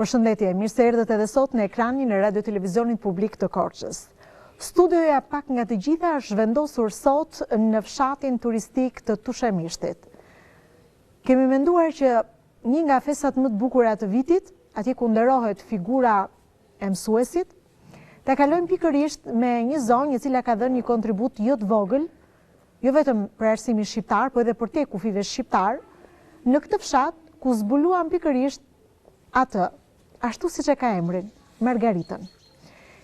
Përshëndetje, mirë se erdhët edhe sot në ekranin e Radio Televizionit Publik të Korçës. Studioja Pak nga të gjitha është zhvendosur sot në fshatin turistik të Tushemishtit. Kemi menduar që një nga festat më të bukura të vitit, atje ku nderohet figura e mësuesit, ta kalojmë pikërisht me një zonjë e cila ka dhënë një kontribut jo të vogël jo vetëm për arsimin shqiptar, po edhe përtej kufijve shqiptarë, në këtë fshat ku zbuluam pikërisht atë, ashtu siç e ka emrin, Margaritën.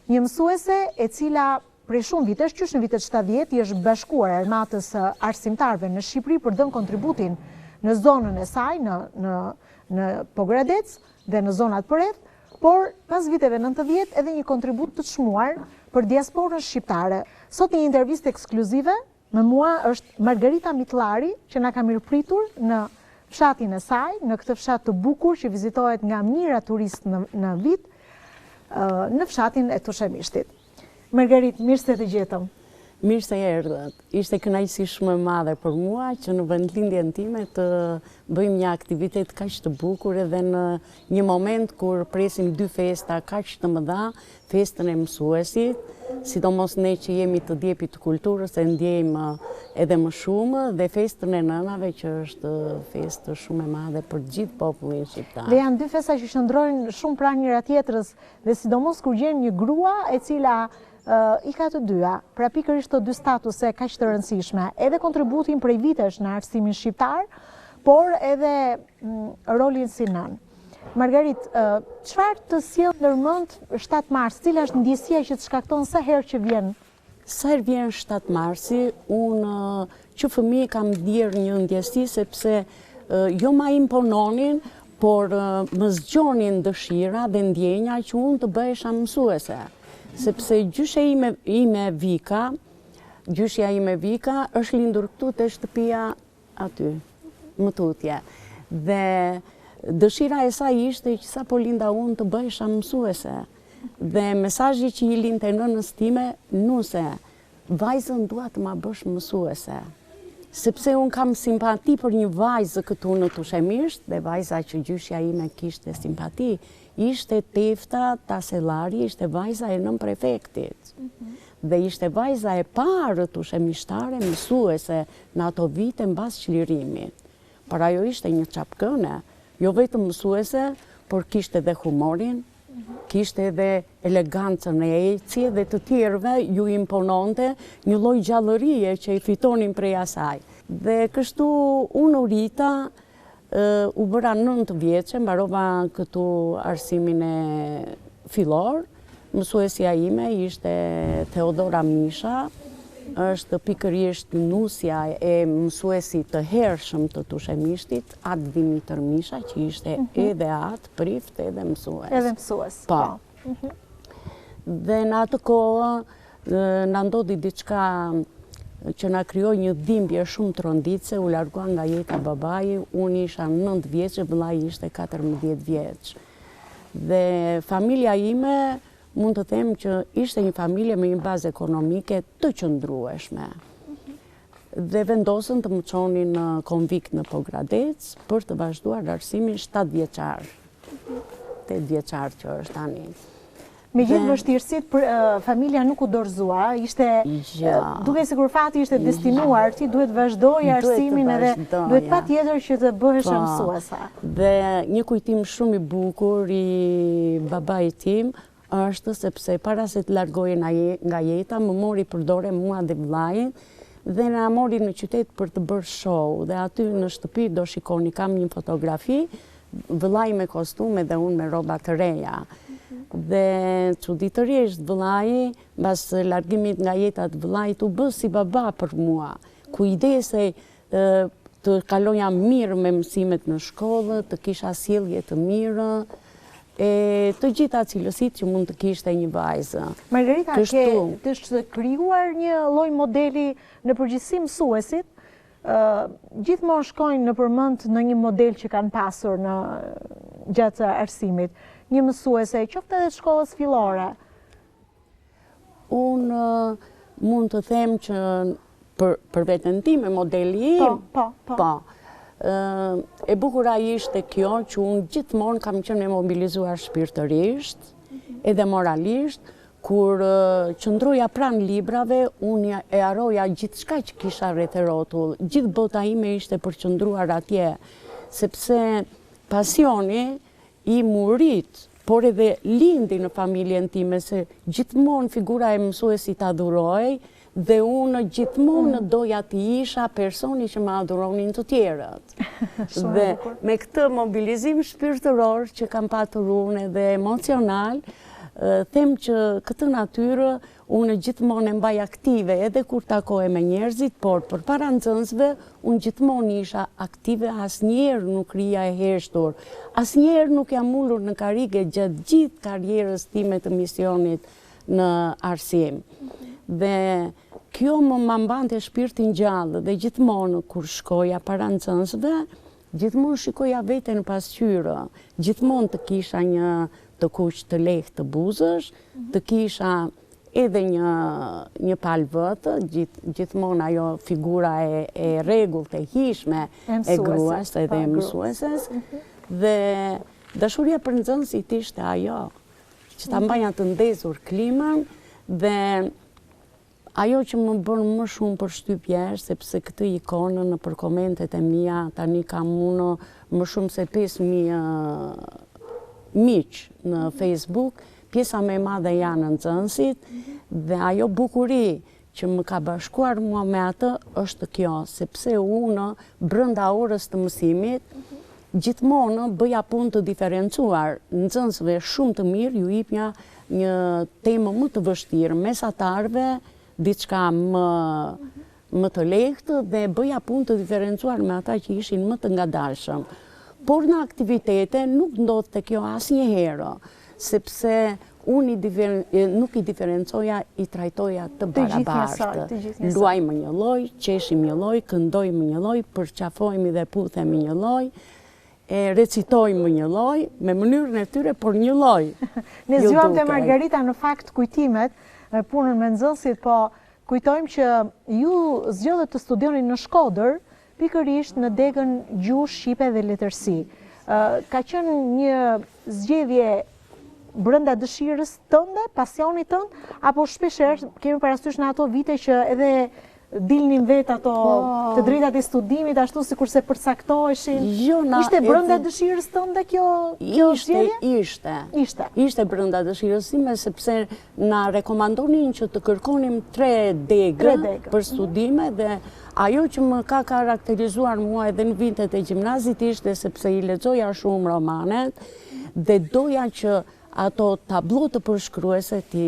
Një mësuese e cila prej shumë vitesh, qysh në vitet 70, i është bashkuar armatës së arsimtarëve në Shqipëri për dhënë kontributin në zonën e saj, në, në, në Pogradec dhe në zonat përreth, por pas viteve 90 edhe një kontribut të çmuar për diasporën shqiptare. Sot një intervistë ekskluzive me mua është Margarita Mitllari, që na ka mirëpritur në fshatin e saj, në këtë fshat të bukur që vizitohet nga mijëra turistë në, në vit, në fshatin e Tushemishtit. Margarit, mirë se të gjetëm. Mirë se erdhët. Ishte kënaqësi shumë e madhe për mua që në vendlindjen time të bëjmë një aktivitet kaq të bukur edhe në një moment kur presim dy festa kaq të mëdha, festën e mësuesit, sidomos ne që jemi të djepit të kulturës e ndjejmë edhe më shumë dhe festën e nënave që është festë shumë e madhe për gjithë popullin shqiptar. Dhe janë dy festa që qëndrojnë shumë pranë njëra tjetrës dhe sidomos kur gjen një grua e cila I ka të dyja, pra pikërisht këto dy statuse kaq të rëndësishme, edhe kontributin prej vitesh në arsimin shqiptar, por edhe rolin si nënë. Margarit, çfarë të sjell ndërmend 7 mars, cila është ndjesia që të shkakton sa herë që vjen? Sa herë vjen 7 marsi, unë që fëmijë kam ndjerë një ndjesi sepse jo ma impononin, por më zgjonin dëshira dhe ndjenja që unë të bëhesha mësuese. Sepse gjyshe ime, ime Vika, gjyshja ime Vika është lindur këtu te shtëpia aty, më tutje. Dhe dëshira e saj ishte që sapo linda unë të bëhesha mësuese. Dhe mesazhi që i linte nënës time, nuse, Vajzën dua të ma bësh mësuese, sepse unë kam simpati për një vajzë këtu në Tushemisht dhe vajza që gjyshja ime kishte simpati, ishte Tefta Tasellari, ishte vajza e nënprefektit. Mhm. Dhe ishte vajza e parë tushemishtare mësuese në ato vite mbas çlirimit. Por ajo ishte një çapkëne, jo vetëm mësuese, por kishte dhe humorin, Kishte edhe elegancën në ecje dhe të tjerëve ju impononte një lloj gjallërie që e fitonin prej asaj. Dhe kështu unë u rrita, u bëra 9 vjeçe, mbarova këtu arsimin e fillor, mësuesja ime ishte Theodora Misha, është pikërisht nusja e mësuesit të hershëm të Tushemishtit, Atë Dhimitër Misha, që ishte mhm. edhe atë prift edhe mësues. Edhe mësues, po. po. Mhm. Dhe në atë kohë, na ndodhi diçka që na krijoi një dhimbje shumë tronditëse, u largua nga jeta babai, unë isha 9 vjeç e vëllai ishte 14 vjeç. Dhe familja ime, mund të them që ishte një familje me një bazë ekonomike të qëndrueshme. Dhe vendosën të më çonin në konvikt në Pogradec për të vazhduar arsimin 7 vjeçar. 8 vjeçar që është tani. Me gjithë vështirësitë, familja nuk u dorëzua, ishte, dukej sikur fati ishte destinuar, ti duhet vazhdoje arsimin edhe duhet patjetër që të bëheshe po. mësuese. Dhe një kujtim shumë i bukur i babait tim, Është sepse para se të largohej nga jeta, më mori për dore mua dhe vëllain dhe na mori në qytet për të bërë show dhe aty në shtëpi do shikoni kam një fotografi, vëllai me kostume dhe unë me rroba të reja. Dhe çuditërisht vëllai, mbas largimit nga jeta të vëllait, u bë si baba për mua. Kujdesej të kaloja mirë me mësimet në shkollë, të kisha sjellje të mirë, e të gjitha cilësitë që mund të kishte një vajzë. Margarita, ke të është krijuar një lloj modeli në përgjithësi mësuesit, gjithmonë shkojnë nëpër mend në një model që kanë pasur në gjatë arsimit. Një mësuese, qoftë edhe shkollës fillore, Unë mund të them që për, për veten time, modeli po, im, po, po. po. E bukura ishte kjo që unë gjithmonë kam qenë e mobilizuar shpirtërisht, edhe moralisht, kur qëndroja pranë librave, unë e harroja gjithçka që kisha rreth e rrotull, gjithë bota ime ishte përqendruar atje, sepse pasioni im u rrit, por edhe lindi në familjen time, se gjithmonë figura e mësuesit adhurohej, dhe unë gjithmonë mm. doja të isha personi që më adhuronin të tjerët. Dhe me këtë mobilizim shpirtëror që kam patur unë edhe emocional, them që këtë natyrë unë gjithmonë e mbaj aktive edhe kur takohem me njerëzit, por përpara nxënësve unë gjithmonë isha aktive, asnjëherë nuk rrija e heshtur, asnjëherë nuk jam ulur në karrige gjatë gjithë karrierës time të misionit në arsim. Dhe kjo më ma mbante shpirtin gjallë dhe gjithmonë kur shkoja para nxënësve, gjithmonë shikoja veten në pasqyrë, gjithmonë të kisha një të kuq të lehtë të buzësh, të kisha edhe një një palë vëthë, gjithmonë ajo figura e e rregullt e hijshme e gruas edhe e mësueses mhm. dhe dashuria për nxënësit ishte ajo që ta mbaja të ndezur klimën dhe ajo që më bën më shumë përshtypje është sepse këtë ikonë nëpër komentet e mia tani kam unë më shumë se 5000 miq në Facebook, pjesa më e madhe janë nxënësit dhe ajo bukuri që më ka bashkuar mua me atë është kjo, sepse unë brenda orës të mësimit gjithmonë bëja punë të diferencuar, nxënësve shumë të mirë ju jipja një temë më të vështirë, mesatarëve diçka më më të lehtë dhe bëja punë të diferencuar me ata që ishin më të ngadalshëm. Por në aktivitete nuk ndodhte kjo asnjëherë, sepse unë nuk i diferencoja, i trajtoja të barabartë. Luajmë njëlloj, qeshim njëlloj, këndojmë njëlloj, përqafohemi dhe puthemi njëlloj, e recitojmë njëlloj, me mënyrën e tyre, por njëlloj. Ne zgjuam te Margarita në fakt kujtimet me punën me nxënësit, po kujtojmë që ju zgjodhët të studioni në Shkodër, pikërisht në degën gjuhë shqipe dhe letërsi. Ka qenë një zgjedhje brenda dëshirës tënde, pasionit tënd, apo shpeshherë kemi parasysh në ato vite që edhe dilnin vetë ato po. të drejtat e studimit, ashtu sikurse përcaktoheshin. Jo, na, ishte brenda dëshirës tënde kjo, kjo ishte, ishte. Ishte. Ishte brenda dëshirës sime, sepse na rekomandonin që të kërkonim tre degë, për studime dhe ajo që më ka karakterizuar mua edhe në vitet e gjimnazit ishte sepse i lexoja shumë romanet dhe doja që ato tablotë përshkruese t'i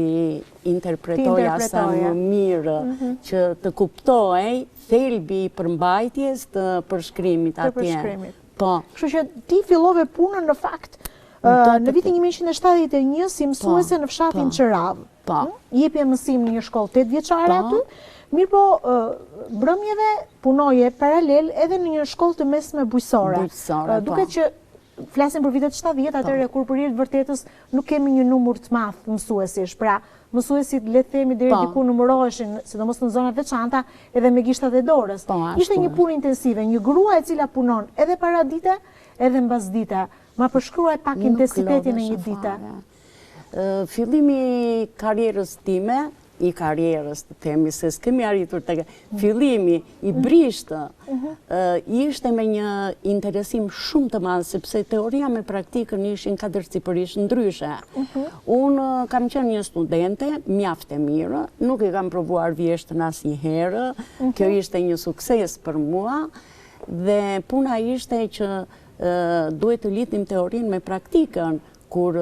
interpretoja sa më mirë mhm. që të kuptohej thelbi i përmbajtjes të përshkrimit atje. Po. Kështu që ti fillove punën në fakt në vitin 1971 si mësuese po, në fshatin po. Çëravë. Po. Hm? Jepje mësim në një shkollë 8 vjeçare po. aty. Mirëpo, mbrëmjeve punoje paralel edhe në një shkollë të mesme bujqësore. Bujqësore, po. Duket që flasim për vitet 70, atëherë kur për hir të vërtetës nuk kemi një numër të madh mësuesish. Pra, mësuesit le të themi deri po. diku numëroheshin, sidomos në zona të veçanta, edhe me gishtat e dorës. Po, Ishte një punë intensive, një grua e cila punon edhe paradite, edhe mbasdite. Ma përshkruaj pak intensitetin e një dite. Fillimi i karrierës time, i karrierës të themi, se s'kemi arritur të fillimi i brishtë, mhm. ishte me një interesim shumë të madh, sepse teoria me praktikën ishin katërcipërisht ndryshe. Mhm. Unë kam qenë një studente, mjaft e mirë, nuk e kam provuar vjeshtën asnjëherë, mhm. kjo ishte një sukses për mua, dhe puna ishte që duhet të lidhnim teorinë me praktikën, kur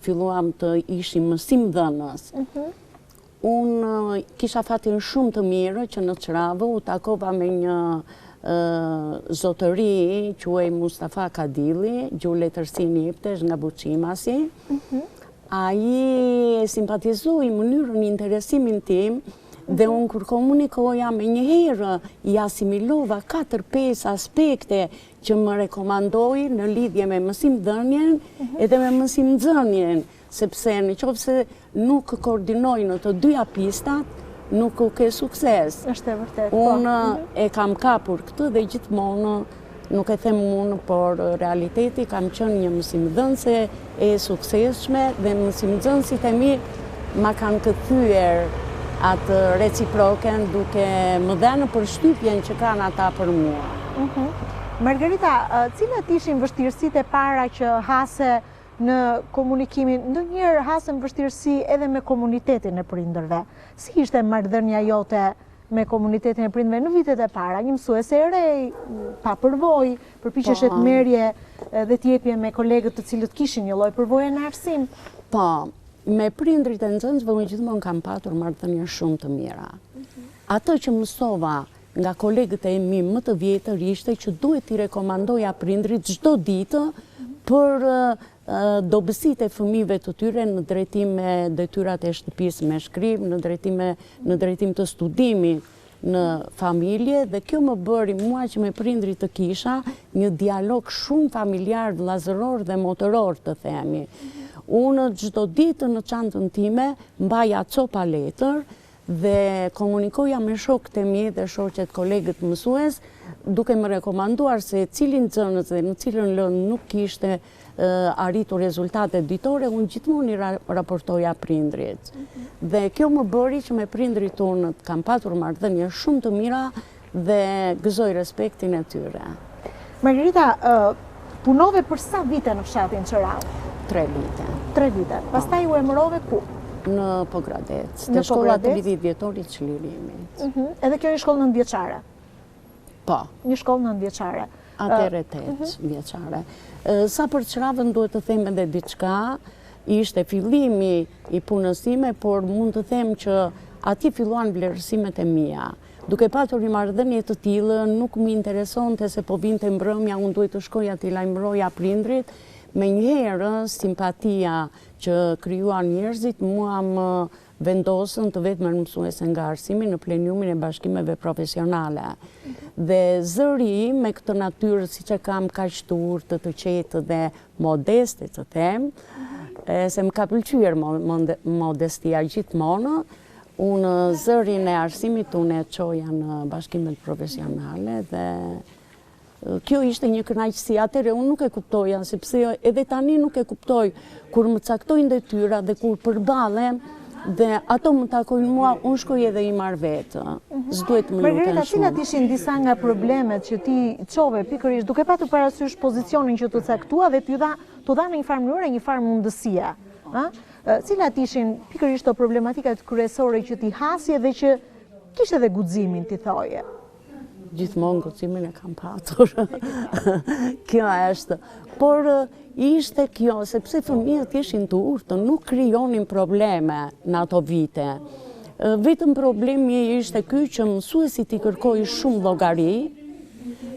filluam të ishim mësimdhënës. Mhm. Unë kisha fatin shumë të mirë që në Çëravë u takova me një zotëri, quhej Mustafa Kadilli, gjuhë letërsinë jepte, nga Buçimasi. Mhm. Ai e simpatizoi mënyrën interesimin tim dhe mhm. unë kur komunikoja menjëherë i asimilova 4-5 aspekte që më rekomandoi në lidhje me mësimdhënien mhm. edhe me mësimnxënien, sepse në qoftë se nuk koordinoj në të dyja pistat, nuk ke sukses. Është e vërtetë. Po. Unë mhm. e kam kapur këtë dhe gjithmonë Nuk e them unë, por realiteti kam qenë një mësimdhënëse e suksesshme dhe mësimnxënësit e mi ma kanë kthyer atë reciproken duke më dhënë përshtypjen që kanë ata për mua. Mhm. Margarita, cilat ishin vështirësitë e para që hase në komunikimin, ndonjëherë hasëm vështirësi edhe me komunitetin e prindërve. Si ishte marrëdhënia jote me komunitetin e prindërve në vitet e para, një mësuese e re, pa përvojë, përpiqeshe të po. merrje dhe të jepje me kolegët të cilët kishin një lloj përvoje në arsim. Po, me prindërit e nxënësve unë gjithmonë kam patur marrëdhënie shumë të mira. Mhm. Ato që mësova nga kolegët e mi më të vjetër ishte që duhet t'i rekomandoja prindërit çdo ditë për dobësitë e fëmijëve të tyre në drejtim me detyrat e shtëpisë me shkrim, në drejtim me në drejtim të studimit në familje dhe kjo më bëri mua që me prindërit të kisha një dialog shumë familjar, vëllazëror dhe motëror të themi. Unë çdo ditë në çantën time mbaja copa letër dhe komunikoja me shokët e mi dhe shoqet kolegët mësues, duke më rekomanduar se cili nxënës dhe në cilën lëndë nuk kishte arritur rezultate ditore, unë gjithmonë i raportoja prindërit. Mhm. Dhe kjo më bëri që me prindërit unë kam patur marrëdhënie shumë të mira dhe gëzoj respektin e tyre. Margarita, punove për sa vite në fshatin Çrravë? Tre vite. Tre vite. Pastaj u emërove ku? Në Pogradec, te shkolla e vitit vjetorit çlirimit. Mhm. Edhe kjo një shkollë nëntëvjeçare? Po. Një shkollë nëntëvjeçare. Atëherë tetë mhm. vjeçare. Sa për Çrravën duhet të them edhe diçka, ishte fillimi i punës time, por mund të them që aty filluan vlerësimet e mia. Duke patur një marrëdhënie të tillë, nuk më interesonte se po vinte mbrëmja, unë duhet të shkoja t'i lajmëroja prindërit, menjëherë simpatia që krijuan njerëzit mua më vendosën të vetmen mësuese nga arsimi në pleniumin e bashkimeve profesionale. Dhe zëri im me këtë natyrë siç e kam kaq të urtë, të qetë dhe modeste të them, se më ka pëlqyer modestia gjithmonë, Unë zërin e arsimit unë e çoja në bashkimet profesionale dhe kjo ishte një kënaqësi. Atëherë unë nuk e kuptoja, sepse edhe tani nuk e kuptoj kur më caktojnë detyra dhe kur përballem dhe ato më takojnë mua, unë shkoj edhe i marr vetë. Mhm. S'duhet më luten shumë. Margarita, cilat ishin disa nga problemet që ti çove pikërisht duke patur parasysh pozicionin që t'u caktua dhe t'u dha, t'u dha në një farë mënyre një farë mundësie, ë? Cilat ishin pikërisht këto problematikat kryesore që ti hasje dhe që kishe dhe guximin t'i thoje? Gjithmonë guximin e kam patur. Kjo është. Por ishte kjo, sepse fëmijët ishin të urtë, nuk krijonin probleme në ato vite. Vetëm problemi ishte ky që mësuesi t'i kërkoi shumë llogari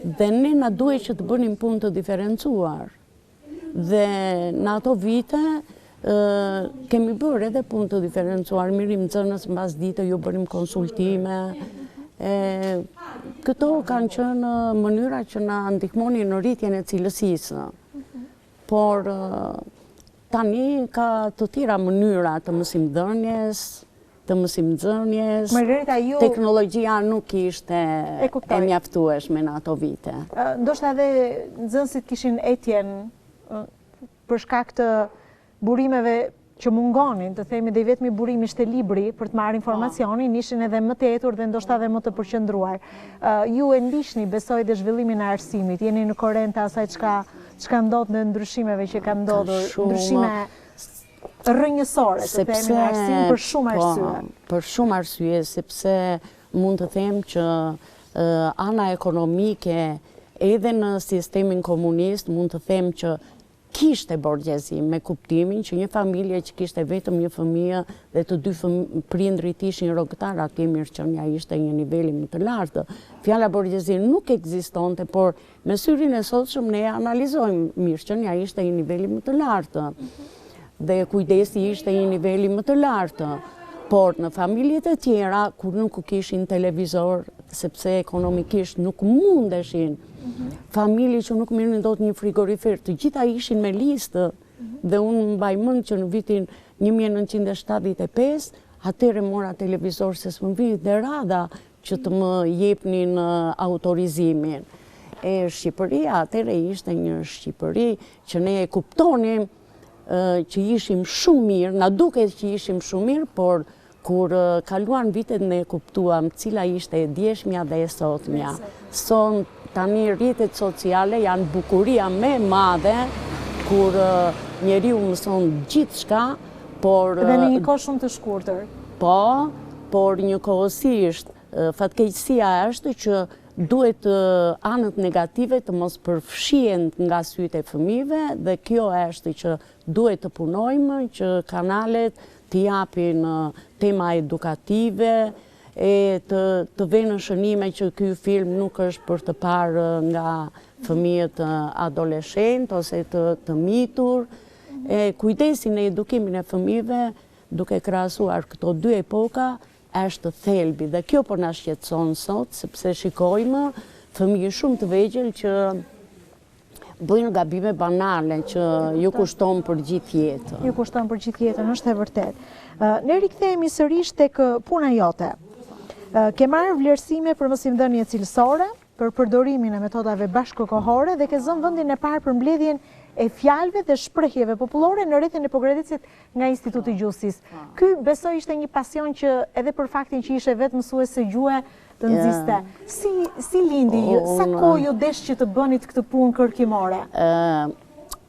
dhe ne na duhej që të bënim punë të diferencuar. Dhe në ato vite kemi bërë edhe punë të diferencuar, merrnim nxënës mbas dite, ju bënim konsultime. Këto kanë qenë mënyra që na ndihmonin në rritjen e cilësisë. Por tani ka të tjera mënyra të mësimdhënies, të mësimnxënies, teknologjia nuk ishte e mjaftueshme në ato vite. Ndoshta edhe nxënësit kishin etjen për shkak të burimeve që mungonin, të themi dhe i vetmi burim ishte libri për të marrë informacionin, ishin edhe më të etur dhe ndoshta edhe më të përqendruar. Ju e ndiqni, besoj dhe zhvillimin e arsimit, jeni në korrent të asaj çka ndodh në ndryshimeve që kanë ndodhur, ndryshime rrënjësore, të themi në arsim, për shumë po, arsye. Për shumë arsye, sepse mund të them që ana ekonomike edhe në sistemin komunist mund të them që kishte borgjezi me kuptimin që një familje që kishte vetëm një fëmijë dhe të dy prindërit ishin rrogëtarë, atje mirëqenia ishte një niveli më të lartë. Fjala borgjezi nuk ekzistonte, por Me syrin e sotshëm ne e analizojmë, mirëqenia ishte një niveli më të lartë dhe kujdesi ishte një niveli më të lartë. Por në familjet e tjera, kur nuk kishin televizor, sepse ekonomikisht nuk mundeshin, familje që nuk merrnin dot një frigorifer, të gjitha ishin me listë, dhe unë mbaj mend që në vitin 1975, atëherë mora televizor se s'më vinte dhe radha që të më jepnin autorizimin. E Shqipëria atëherë ishte një Shqipëri që ne e kuptonim që ishim shumë mirë, na duket që ishim shumë mirë, por kur kaluan vitet ne e kuptuam cila ishte e djeshmja dhe e sotmja. Sot tani rrjetet sociale janë bukuria më e madhe kur njeriu mëson gjithçka, por Dhe në një kohë shumë të shkurtër. Po, por njëkohësisht fatkeqësia është që duhet anët negative të mos përfshihen nga sytë e fëmijëve dhe kjo është që duhet të punojmë që kanalet të japin tema edukative e të të venë shënime që ky film nuk është për të parë nga fëmijët adoleshentë ose të të mitur. E kujdesi në edukimin e fëmijëve duke krahasuar këto dy epoka është thelbi dhe kjo po na shqetëson sot sepse shikojmë fëmijë shumë të vegjël që bëjnë gabime banale që ju kushton për gjithë jetën. Ju kushton për gjithë jetën, është e vërtetë. Ne rikthehemi sërish tek puna jote. Ke marrë vlerësime për mësimdhënie cilësore, për përdorimin e metodave bashkëkohore dhe ke zënë vendin e parë për mbledhjen e fjalëve dhe shprehjeve popullore në rrethin e Pogradecit nga Instituti i Gjuhësisë. Ky besoj ishte një pasion që edhe për faktin që ishe vetë mësuese gjuhe të nxiste. Si si lindi, sa kohë ju desh që të bënit këtë punë kërkimore?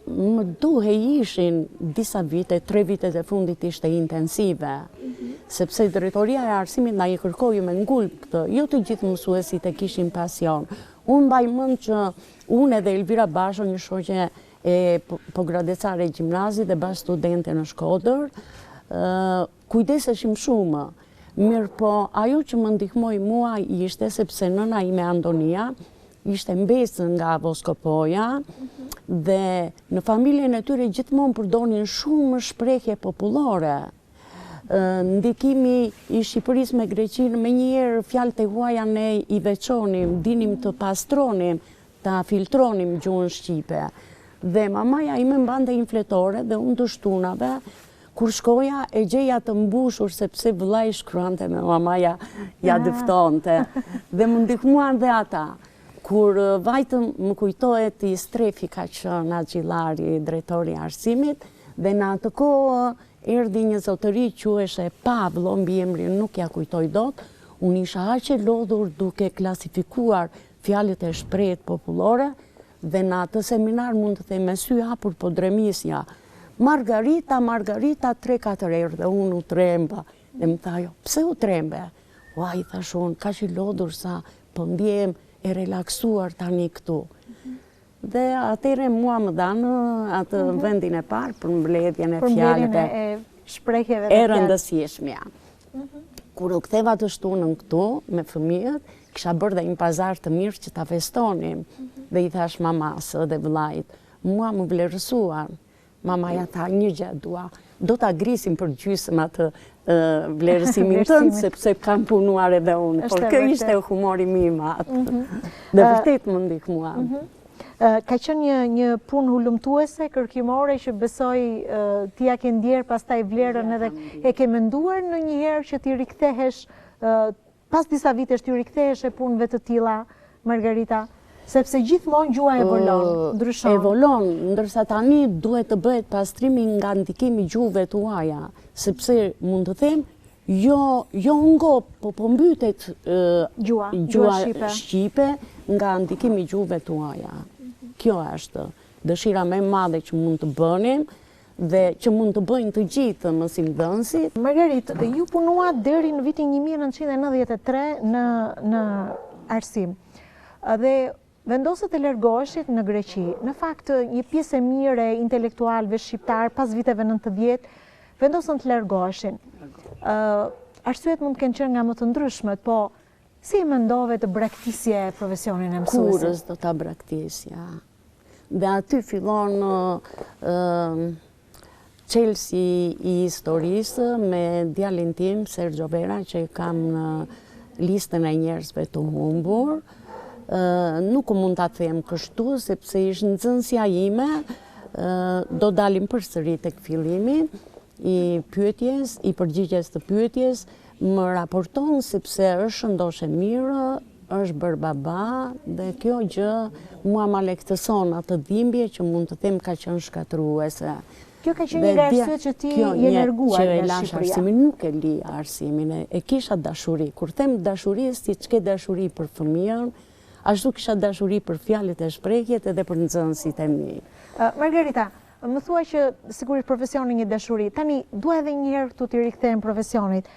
Më duhej ishin disa vite, tre vitet e fundit ishte intensive, mhm. sepse drejtoria e arsimit na e kërkoi me ngulm këtë, jo të gjithë mësuesit e kishin pasion. Unë mbaj mend që unë edhe Elvira Basho, një shoqe e pogradecare e gjimnazit dhe bashkëstudente në Shkodër, kujdeseshim shumë. Mirëpo, ajo që më ndihmoi mua ishte sepse nëna ime Antonia ishte mbesë nga Voskopoja dhe në familjen e tyre gjithmonë përdornin shumë shprehje popullore. Ndikimi i Shqipërisë me Greqinë, menjëherë fjalët e huaja ne i veçonim, dinim të pastronim, ta filtronim gjuhën shqipe. Dhe mamaja ime mbante një fletore dhe unë të shtunave, kur shkoja e gjeja të mbushur sepse vëllai shkruante me mamaja ia ah. dëftonte. Dhe më ndihmuan dhe ata. Kur vajtëm, më kujtohet Istrefi ka qenë Haxhillari, drejtori i arsimit, dhe në atë kohë erdhi një zotëri quheshe Pavlo, mbiemrin nuk ia kujtoj dot, unë isha aq e lodhur duke klasifikuar fjalët e shprehjet popullore dhe në atë seminar mund të them me sy hapur po dremisja. Margarita, Margarita, tre katër herë dhe unë u tremba. Dhe më tha ajo, pse u trembe? Ua, i thashë unë, kaq i lodhur sa po ndjehem e relaksuar tani këtu. Dhe atëherë mua më dhanë atë mhm. vendin e parë për mbledhjen e fjalëve. e shprehjeve dhe E rëndësishmja. Mhm. Kur u ktheva të shtunën këtu me fëmijët, kisha bërë dhe një pazar të mirë që ta festonim. Mhm. Dhe i thashë mamasë dhe vëllait, mua më vlerësuan. Mamaja tha një gjë dua, do ta grisim për gjysmë atë vlerësimin tënd, sepse kam punuar edhe unë. Por kjo ishte humori im i madh. Mhm. Dhe vërtet më ndihmuan. Mhm. Ka qenë një një punë hulumtuese, kërkimore që besoj ti ia ke ndjerë pastaj vlerën edhe e ke menduar ndonjëherë që t'i rikthehesh pas disa vitesh t'i rikthehesh e punëve të tilla, Margarita? Sepse gjithmonë gjuha evolon, ndryshon. Evolon, ndërsa tani duhet të bëhet pastrimi nga ndikimi i gjuhëve të huaja, sepse mund të them Jo, jo u ngop, po po mbytet gjuha, gjuha shqipe nga ndikimi i gjuhëve të huaja. Kjo është dëshira më e madhe që mund të bënim dhe që mund të bëjnë të gjithë mësimdhënësit. Margaritë, ju punuat deri në vitin 1993 në në arsim. Dhe Vendosët të largoheshit në Greqi. Në fakt, një pjesë e mirë e intelektualëve shqiptarë pas viteve 90 vendosën të largoheshin. Arsyet mund të kenë qenë nga më të ndryshmet, po si e mendove të braktisje profesionin e mësuesit? Kurrë s'do ta braktisja. Dhe aty fillon Çelësi i historisë me djalin tim, Sergio Vera, që e kam në listën e njerëzve të humbur. Nuk mund ta them kështu, sepse ish nxënësja ime, do dalim përsëri tek fillimi i pyetjes, i përgjigjes të pyetjes, më raporton sepse është shëndoshë e mirë, është bërë baba dhe kjo gjë mua ma lehtëson atë dhimbje që mund të them ka qenë shkatërruese. Kjo ka qenë një nga arsyet që ti je larguar nga Shqipëria. Arsimin, nuk e lija arsimin, e kisha dashuri. Kur them dashuri, siç ke dashuri për fëmijën, ashtu kisha dashuri për fjalët e shprehjet edhe për nxënësit e mi. Margarita, më thua që sigurisht profesioni një dashuri. Tani, dua edhe një herë këtu t'i rikthehem profesionit.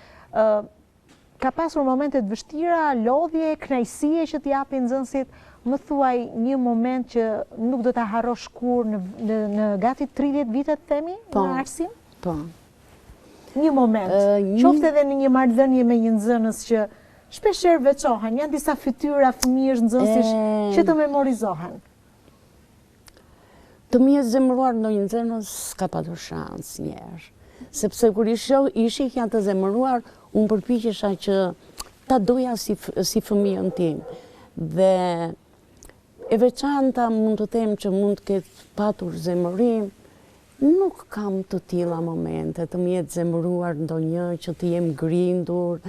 Ka pasur momente të vështira, lodhje, kënaqësie që të japin nxënësit? Më thuaj një moment që nuk do ta harrosh kurrë në në në gati 30 vite të themi po, në arsim? Po. Një moment, qoftë edhe në një marrëdhënie me një nxënës që shpeshherë veçohen, janë disa fytyra fëmijësh nxënësish që të memorizohen. Të më jetë zemëruar ndonjë nxënës s'ka patur shans njëherë. Sepse kur i shoh, i shihja të zemëruar, unë përpiqesha që ta doja si si fëmijën tim. Dhe e veçanta mund të them që mund të ketë patur zemërim, Nuk kam të tilla momente, të më jetë zemëruar ndonjë, që të jem grindur.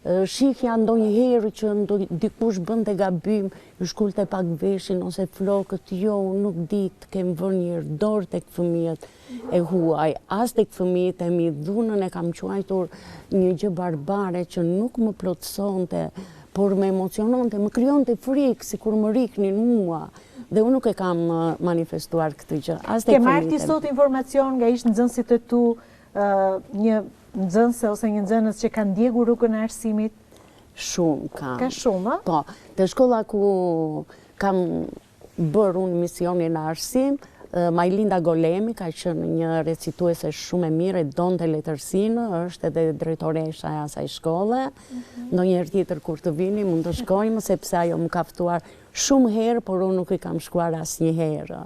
Shihja ndonjëherë që dikush bënte gabim, ju shkulte pak veshin ose flokët, jo, unë nuk di të kem vënë njëherë dorë tek fëmijët e huaj, as tek fëmijët e mi, dhunën e kam quajtur një gjë barbare që nuk më plotësonte, por më emociononte, më krijonte frikë, sikur më rrihnin mua. Dhe unë nuk e kam manifestuar këtë gjë. As tek Ke marrë ti sot informacion nga ish nxënësit e tu, një nxënëse ose një nxënës që ka ndjekur rrugën e arsimit? Shumë kam. Ka shumë, ë? Po, te shkolla ku kam bërë unë misionin në arsim, Majlinda Golemi ka qenë një recituese shumë e mirë, e donte letërsinë, është edhe drejtoresha e asaj shkolle. Mhm. Ndonjëherë tjetër kur të vini, mund të shkojmë, sepse ajo më ka ftuar Shumë herë, por unë nuk i kam shkuar asnjëherë.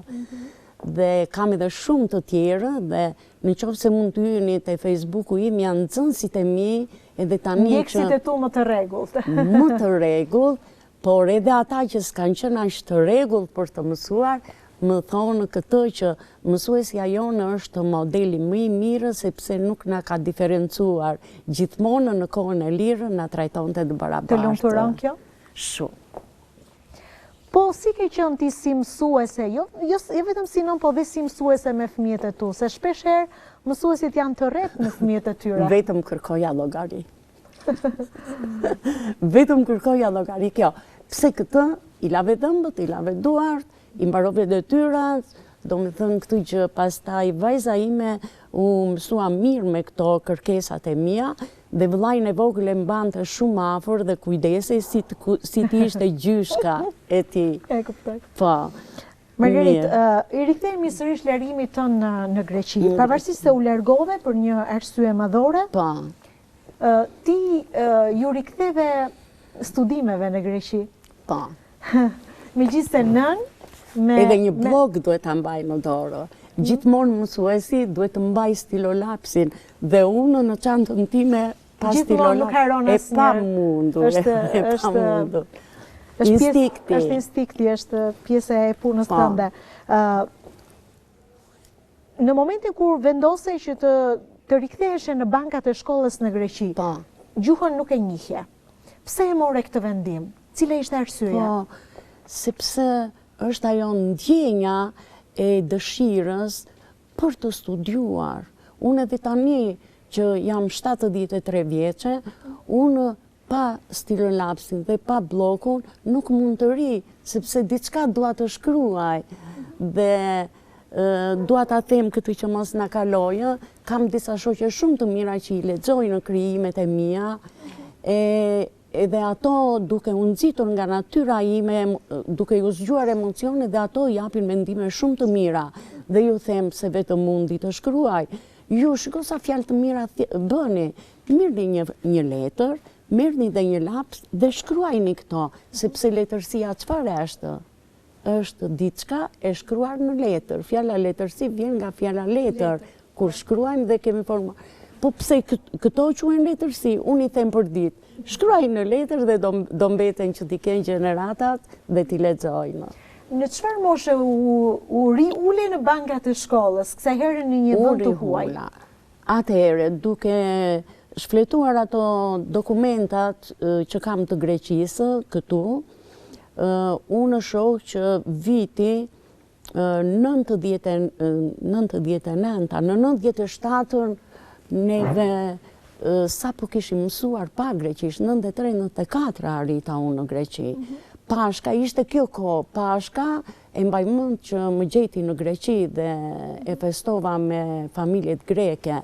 Dhe kam edhe shumë të tjerë dhe në qoftë se mund të hyni te Facebooku im janë nxënësit e mi edhe tani që Ndjekësit e tu më të rregullt. Më të rregullt, por edhe ata që s'kanë qenë aq të rregullt për të mësuar, më thonë këtë që mësuesja jonë është modeli më i mirë sepse nuk na ka diferencuar. Gjithmonë në kohën e lirë na trajtonte të barabartë. Të lumturon kjo? Shumë. Po si ke qenë ti si mësuese, jo, jo, jo vetëm si nënë, po dhe si mësuese me fëmijët e tu, se shpesh herë mësuesit janë të rreptë me fëmijët e tyre. Vetëm kërkoja llogari. Vetëm kërkoja llogari kjo. Pse këtë i lave dhëmbët, i lave duart, i mbarove detyrat, domethënë këtë gjë, pastaj vajza ime u mësua mirë me këto kërkesat e mia Dhe vëllain e vogël e mbante shumë afër dhe kujdesej si të si të ishte gjyshka e tij. E kuptoj. Po. Margaritë, i rikthehemi sërish largimit tënd në në Greqi. Pavarësisht se u largove për një arsye madhore, po. Ti iu riktheve studimeve në Greqi. Po. Megjithëse nënë me Edhe një bllok duhet ta mbaj në dorë. Gjithmonë mësuesi duhet të mbajë stilolapsin dhe unë në çantën time pa stilolaps. E pamundur, e pamundur. Është instinkti. Është instinkti, është pjesë e punës po. tënde. Në momentin kur vendose që të të riktheheshe në bankat e shkollës në Greqi, po. gjuhën nuk e njihje. Pse e more këtë vendim? Cila ishte arsyeja? Po, sepse është ajo ndjenja e dëshirës për të studiuar. Unë edhe tani që jam 73 vjeçe, unë pa stilolapsin dhe pa bllokun nuk mund të rri, sepse diçka dua të shkruaj. Dhe dua ta them këtë që mos na kalojë, kam disa shoqe shumë të mira që i lexoj në krijimet e mia, e Edhe ato duke u nxitur nga natyra ime, duke ju zgjuar emocionet dhe ato japin mendime shumë të mira. Dhe ju them se vetëm unë di të shkruaj. Ju shiko sa fjalë të mira bëni. Merrni një një letër, merrni dhe një laps dhe shkruajini këto, sepse letërsia çfarë është? Është diçka e shkruar në letër. Fjala letërsi vjen nga fjala letër. Kur shkruajmë dhe kemi forma. Po pse këto quhen letërsi? Unë i them përditë. Shkruaj në letër dhe do, do mbeten që t'i kenë gjeneratat dhe t'i lexojnë. Në çfarë moshe u, u riule në bankat e shkollës, kësaj here në një vend të huaj? Atëherë, duke... shfletuar ato dokumentat që kam të Greqisë këtu, unë shoh që viti 99, në 97 neve sapo kishim mësuar pak greqisht, 93, 94 arrita unë në Greqi. Mhm. Pashka, ishte kjo kohë, Pashka, e mbaj mend që më gjeti në Greqi dhe e festova me familjet greke.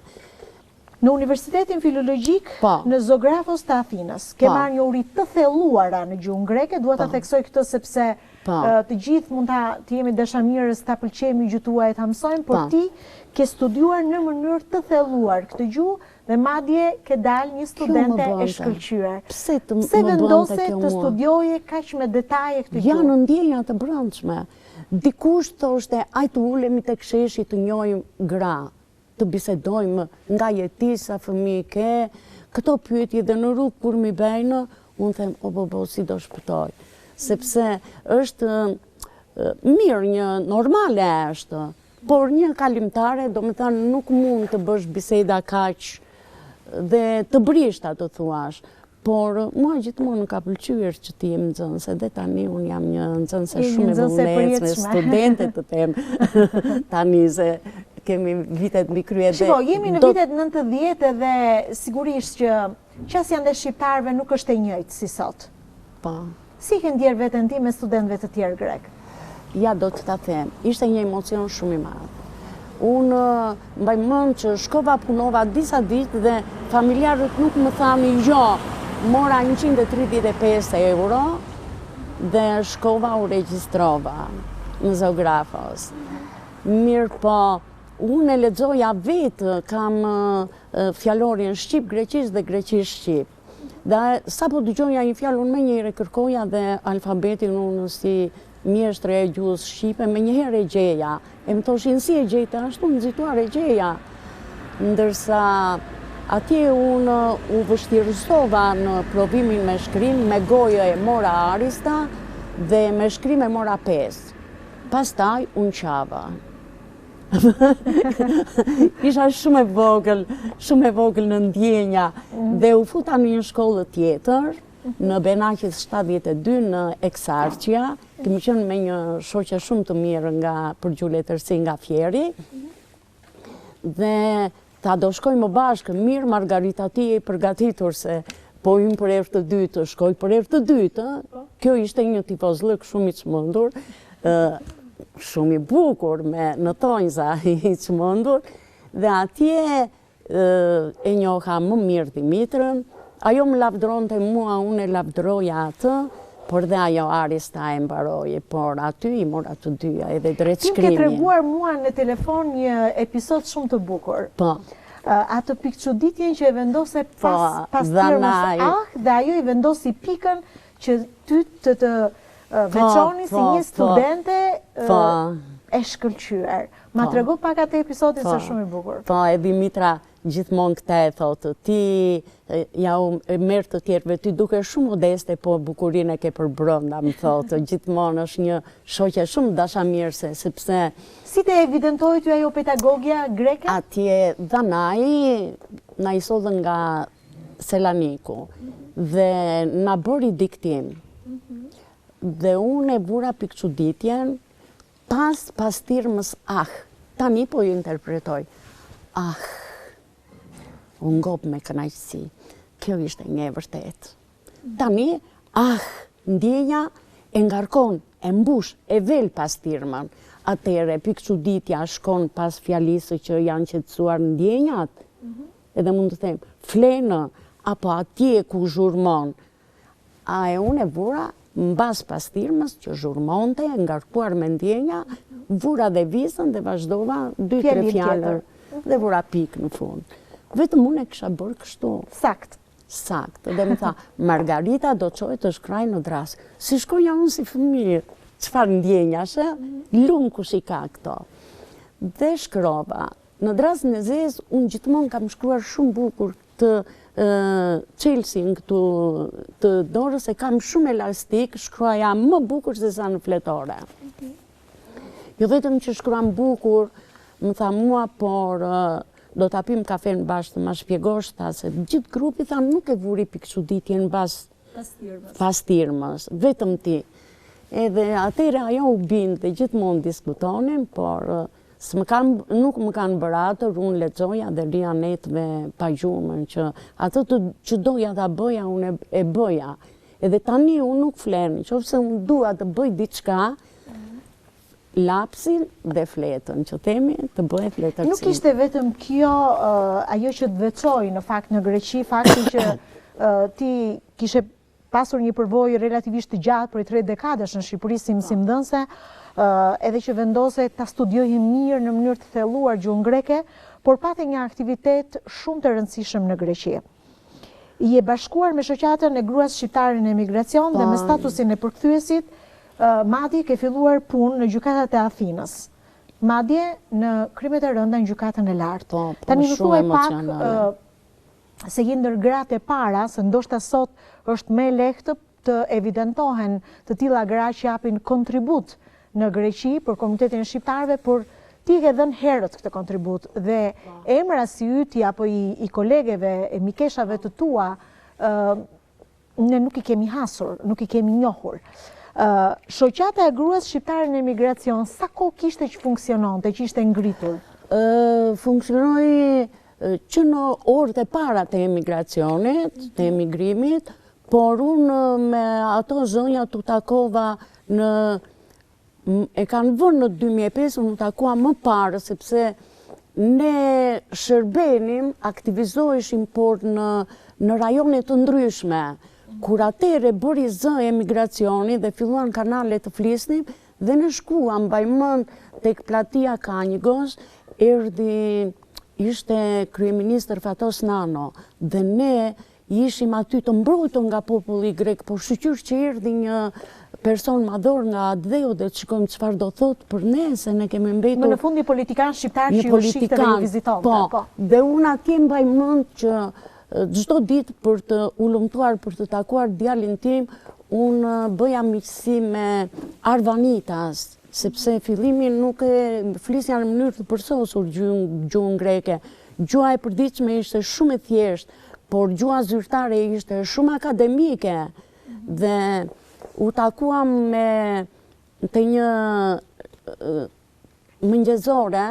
Në Universitetin Filologjik po. në Zografos të Athinës, ke po. marrë njohuri të thelluara në gjuhën greke, dua ta po. theksoj këtë sepse të gjithë mund ta të jemi dashamirës, ta pëlqejmë një gjuhë të huaj ta mësojmë, por ti ke studiuar në mënyrë të thelluar këtë gjuhë dhe madje ke dalë një studente e shkëlqyer. Pse të Pse vendose të studioje kaq me detaje këtë gjuhë? Janë ndjenja të brendshme. Dikush thoshte, hajt të ulemi tek sheshi të njohim gra. të bisedojmë nga je ti, sa fëmijë ke, këto pyetje dhe në rrugë kur m'i bëjnë, unë them, o bo bo, si do shpëtoj. Sepse është mirë një normale është, por një kalimtare, domethënë, nuk mund të bësh biseda kaq dhe të brishta të thuash. Por, mua gjithmonë më ka pëlqyer që të jem nxënëse dhe tani unë jam një nxënëse shumë e vullnetshme, studente të them tani se kemi vitet mbi krye dhe... Shiko, jemi në vitet 90 dhe sigurisht që qasja ndaj shqiptarëve nuk është e njëjtë si sot. Po. Si ke ndjerë veten ti mes studentëve të tjerë grekë? Ja do të ta them, ishte një emocion shumë i madh. Unë mbaj mend që shkova punova disa ditë dhe familjarët nuk më thanë jo, mora 135 euro dhe shkova u regjistrova në Zografos. Mirëpo, unë e lexoja vetë, kam fjalorin shqip, greqisht dhe greqisht shqip. Dhe sapo dëgjoja një fjalë, unë menjëherë e kërkoja dhe alfabetin unë si mjeshtre e gjuhës shqipe, menjëherë e gjeja. E më thoshin si e gjete, ashtu nxituar e gjeja. Ndërsa atje unë u vështirësova në provimin me shkrim, me gojë e mora arista dhe me shkrim e mora 5. Pastaj unë qava. Isha shumë e vogël, shumë e vogël në ndjenja mm. dhe u futa në një shkollë tjetër, në Benaqis 72 në Eksarqia, kemi qenë me një shoqe shumë të mirë nga për gjuhë letërsi nga Fieri, dhe Tha do shkojmë bashkë, mirë Margarita ti je e përgatitur se po hyn për herë të dytë, shkoj për herë të dytë, po. Kjo ishte një tifozllëk shumë i çmendur, shumë i bukur me në thonjza i çmendur dhe atje e njoha më mirë Dhimitrën, ajo më lavdëronte mua, unë e lavdëroja atë, por dhe ajo arista e mbaroi, por aty i mora të dyja edhe drejtshkrimin. Ti më ke treguar mua në telefon një episod shumë të bukur. Po. Atë pikëçuditjen që e vendose po, pas, pasthirrmës ah dhe ajo i vendosi pikën që ty të të po, veçoni si po, një studente e shkëlqyer. Ma trego pak atë episodin se shumë i bukur. Po, e Dhimitra Gjithmonë këtë e thotë, ti ja u merr të tjerëve, ti dukesh shumë modeste, po bukurinë e ke përbrenda, më thotë, gjithmonë është një shoqe shumë dashamirëse, sepse... Si të evidentoi ty ajo pedagogja greke? Atje Dhanai na i sollën nga Selaniku dhe na bëri diktim. Mhm. Dhe unë e vura pikëçuditjen Pas pasthirrmës ah, tani po ju interpretoj. Ah, u ngop me kënaqësi. Kjo ishte një e vërtetë. Tani, ah, ndjenja e ngarkon, e mbush, e vel pasthirrmën. Atëherë, pikëçuditja shkon pas fjalisë që janë qetësuar ndjenjat. Mhm. Edhe mund të them, flenë, apo atje ku zhurmon, A e unë e vura mbas pasthirrmës që zhurmonte, e ngarkuar me ndjenja, vura dhe vizën dhe vazhdova dy tre fjalë dhe vura pikë në fund. Vetëm unë e kisha bërë kështu. Saktë. Saktë. Dhe më tha, Margarita do çohet të shkruajë në dërrasë. Si shkronja unë si fëmijë, çfarë ndjenjash, e? Lum kush i ka këto. Dhe shkrova. Në dërrasën e zezë, unë gjithmonë kam shkruar shumë bukur të çelësin këtu të dorës e kam shumë elastik, shkruaja më bukur se sa në fletore. Jo vetëm që shkruan bukur, më tha mua, por Do ta pimë kafenë bashkë të ma shpjegosh, tha se gjithë grupi tha nuk e vuri pikëçuditjen mbas pasthirrmës, vetëm ti. Edhe atëherë ajo u bind dhe gjithmonë diskutonim, por s'më kanë, nuk më kanë bërë hatër, unë lexoja dhe rrija netëve pa gjumë, që atë të, që doja ta bëja, unë e bëja. Edhe tani unë nuk fle, në qoftë se unë dua të bëj diçka, lapsin dhe fletën, që themi të bëhet letërsi. Nuk ishte vetëm kjo ajo që të veçoi në fakt në Greqi, fakti që ti kishe pasur një përvojë relativisht të gjatë prej tre dekadash në Shqipëri si mësimdhënëse, edhe që vendose ta studioje mirë në mënyrë të thelluar gjuhën greke, por pate një aktivitet shumë të rëndësishëm në Greqi. Je bashkuar me shoqatën e gruas shqiptare në emigracion dhe me po. statusin e përkthyesit, madje ke filluar punë në gjykatat e Athinës. Madje në krimet e rënda në gjykatën e lartë. Po, po, Tani më thuaj pak se je ndër gratë e para, se ndoshta sot është më e lehtë të evidentohen të tilla gra që japin kontribut në Greqi për komunitetin e shqiptarëve, por ti e ke dhënë herët këtë kontribut dhe po. emra si yti apo i, i kolegeve e mikeshave të tua, ne nuk i kemi hasur, nuk i kemi njohur. Shoqata e gruas shqiptare në emigracion, sa kohë kishte që funksiononte, që ishte ngritur? Funksionoi që në orët e para të emigracionit, të emigrimit, por unë me ato zonjat u takova në e kanë vënë në 2005, unë u takua më parë, sepse ne shërbenim, aktivizoheshim, por në, në rajone të ndryshme. Kur atëherë bëri zë emigracioni dhe filluan kanalet të flisnim, dhe ne shkuam, mbaj mend, tek platia Kanigos, erdhi, ishte kryeministër Fatos Nano, dhe ne Ishim aty të mbrojtur nga populli grek, por shyqyr që erdhi një person madhor nga atdheu dhe të shikojmë çfarë do thotë për ne, se ne kemi mbetur... Më në fund një politikan shqiptar që ju shihte dhe ju vizitonte. Po, po, dhe unë atje mbaj mend që çdo ditë për të hulumtuar, për të takuar djalin tim, unë bëja miqësi me arvanitas, sepse fillimin nuk e flisja në mënyrë të përsosur gjuhën greke. Gjuha e përditshme ishte shumë e thjeshtë, por gjuha zyrtare ishte shumë akademike dhe u takuam me të një mëngjezore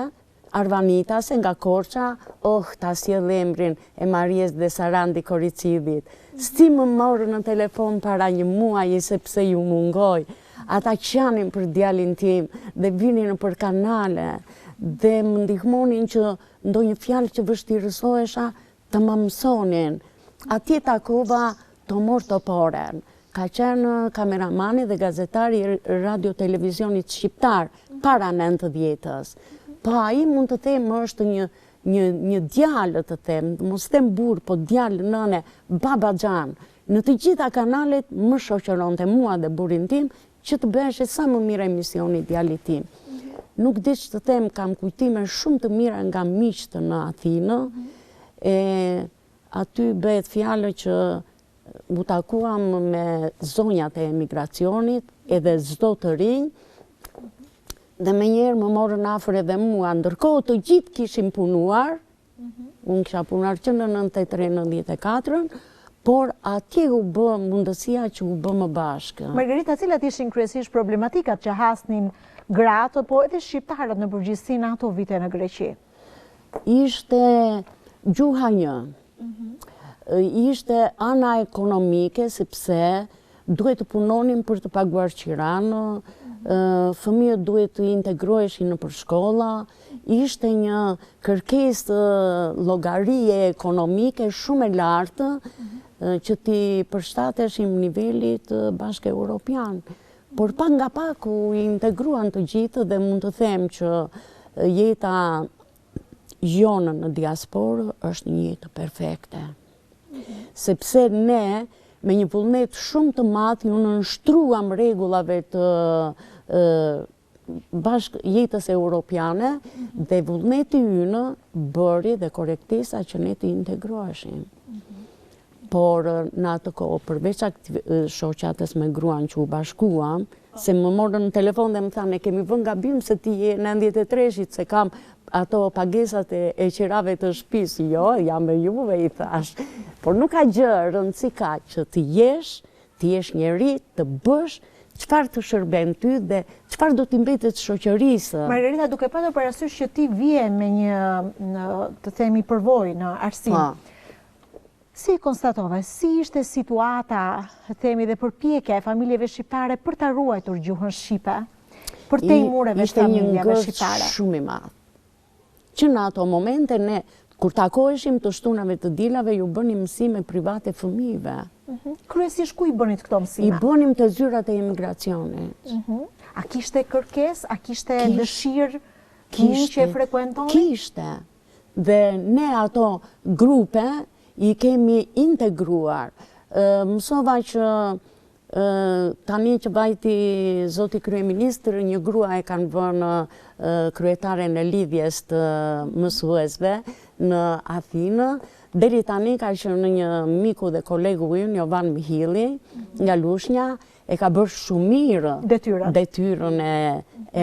arvanitase nga Korça, oh, ta sjell emrin e Maries dhe Sarandi Koricidhit. Si më morën në telefon para një muaji sepse ju mungoj. Ata qanin për djalin tim dhe vinin nëpër kanale dhe më ndihmonin që ndonjë fjalë që vështirësohesha të më mësonin. Atje takova Tomor Toporen. Ka qenë kameramani dhe gazetari i radio televizionit shqiptar para 90-ës. Po ai mund të them është një një një djalë të them, mos them burrë, po djalë nëne, babaxhan. Në të gjitha kanalet më shoqëronte mua dhe burrin tim që të bëheshe sa më mirë emisioni i djalit tim. Nuk di ç'të them, kam kujtime shumë të mira nga miqtë në Athinë, e aty bëhet fjalë që u takuam me zonjat e emigracionit edhe zotërinj, dhe menjëherë më morën afër edhe mua, ndërkohë të gjithë kishim punuar, Unë kisha punuar që në 93, 94, por atje u bë mundësia që u bëmë bashkë. Margarita, cilat ishin kryesisht problematikat që hasnin gratë, po edhe shqiptarët në përgjithësi në ato vite në Greqi? Ishte gjuha një. Mhm. Ishte ana ekonomike, sepse duhet të punonim për të paguar qiranë, fëmijët duhet të integroheshin nëpër shkolla, ishte një kërkesë llogarie ekonomike shumë e lartë që t'i përshtateshim nivelit bashkë europian. Por pak nga pak u integruan të gjithë dhe mund të them që jeta jonë në diasporë është një jetë perfekte. Sepse ne, me një vullnet shumë të madh, iu nënshtruam rregullave të bashkë jetës europiane dhe vullneti ynë bëri dhe korrektesa që ne të integroheshim. Por në atë kohë, përveç shoqatës me gruan që u bashkuam. Se më morën në telefon dhe më thanë, e kemi vënë gabim se ti je 93-shit, se kam ato pagesat e, e qirave të shpisë. Jo, jam me juve, i thashë. Por nuk ka gjë, rëndësi ka që të jesh, të jesh njeri, të bësh, çfarë të shërben ty dhe çfarë do t'i mbetet shoqërisë. Margarita, duke patur parasysh që ti vije me një, në, të themi, përvojë në arsim, po. Si e konstatove, si ishte situata, të themi dhe përpjekja e familjeve shqiptare për ta ruajtur gjuhën shqipe, përtej mureve të familjeve shqiptare? Ishte një ngërç shumë i madh. Që në ato momente ne, kur takoheshim të shtunave të dielave, ju bënim mësime private fëmijëve. Mhm. Kryesisht ku i bënit këto mësime? I bënim te zyrat e emigracionit. Mhm. A kishte kërkesë, a kishte dëshirë fëmijë që e frekuentonin? Kishte. Dhe ne ato grupe i kemi integruar. Mësova që tani që vajti zoti kryeministër, një grua e kanë vënë kryetaren e lidhjes të mësuesve në Athinë, deri tani ka qenë një miku dhe kolegu ynë, Jovan Mihili, nga Lushnja, e ka bërë shumë mirë detyrën e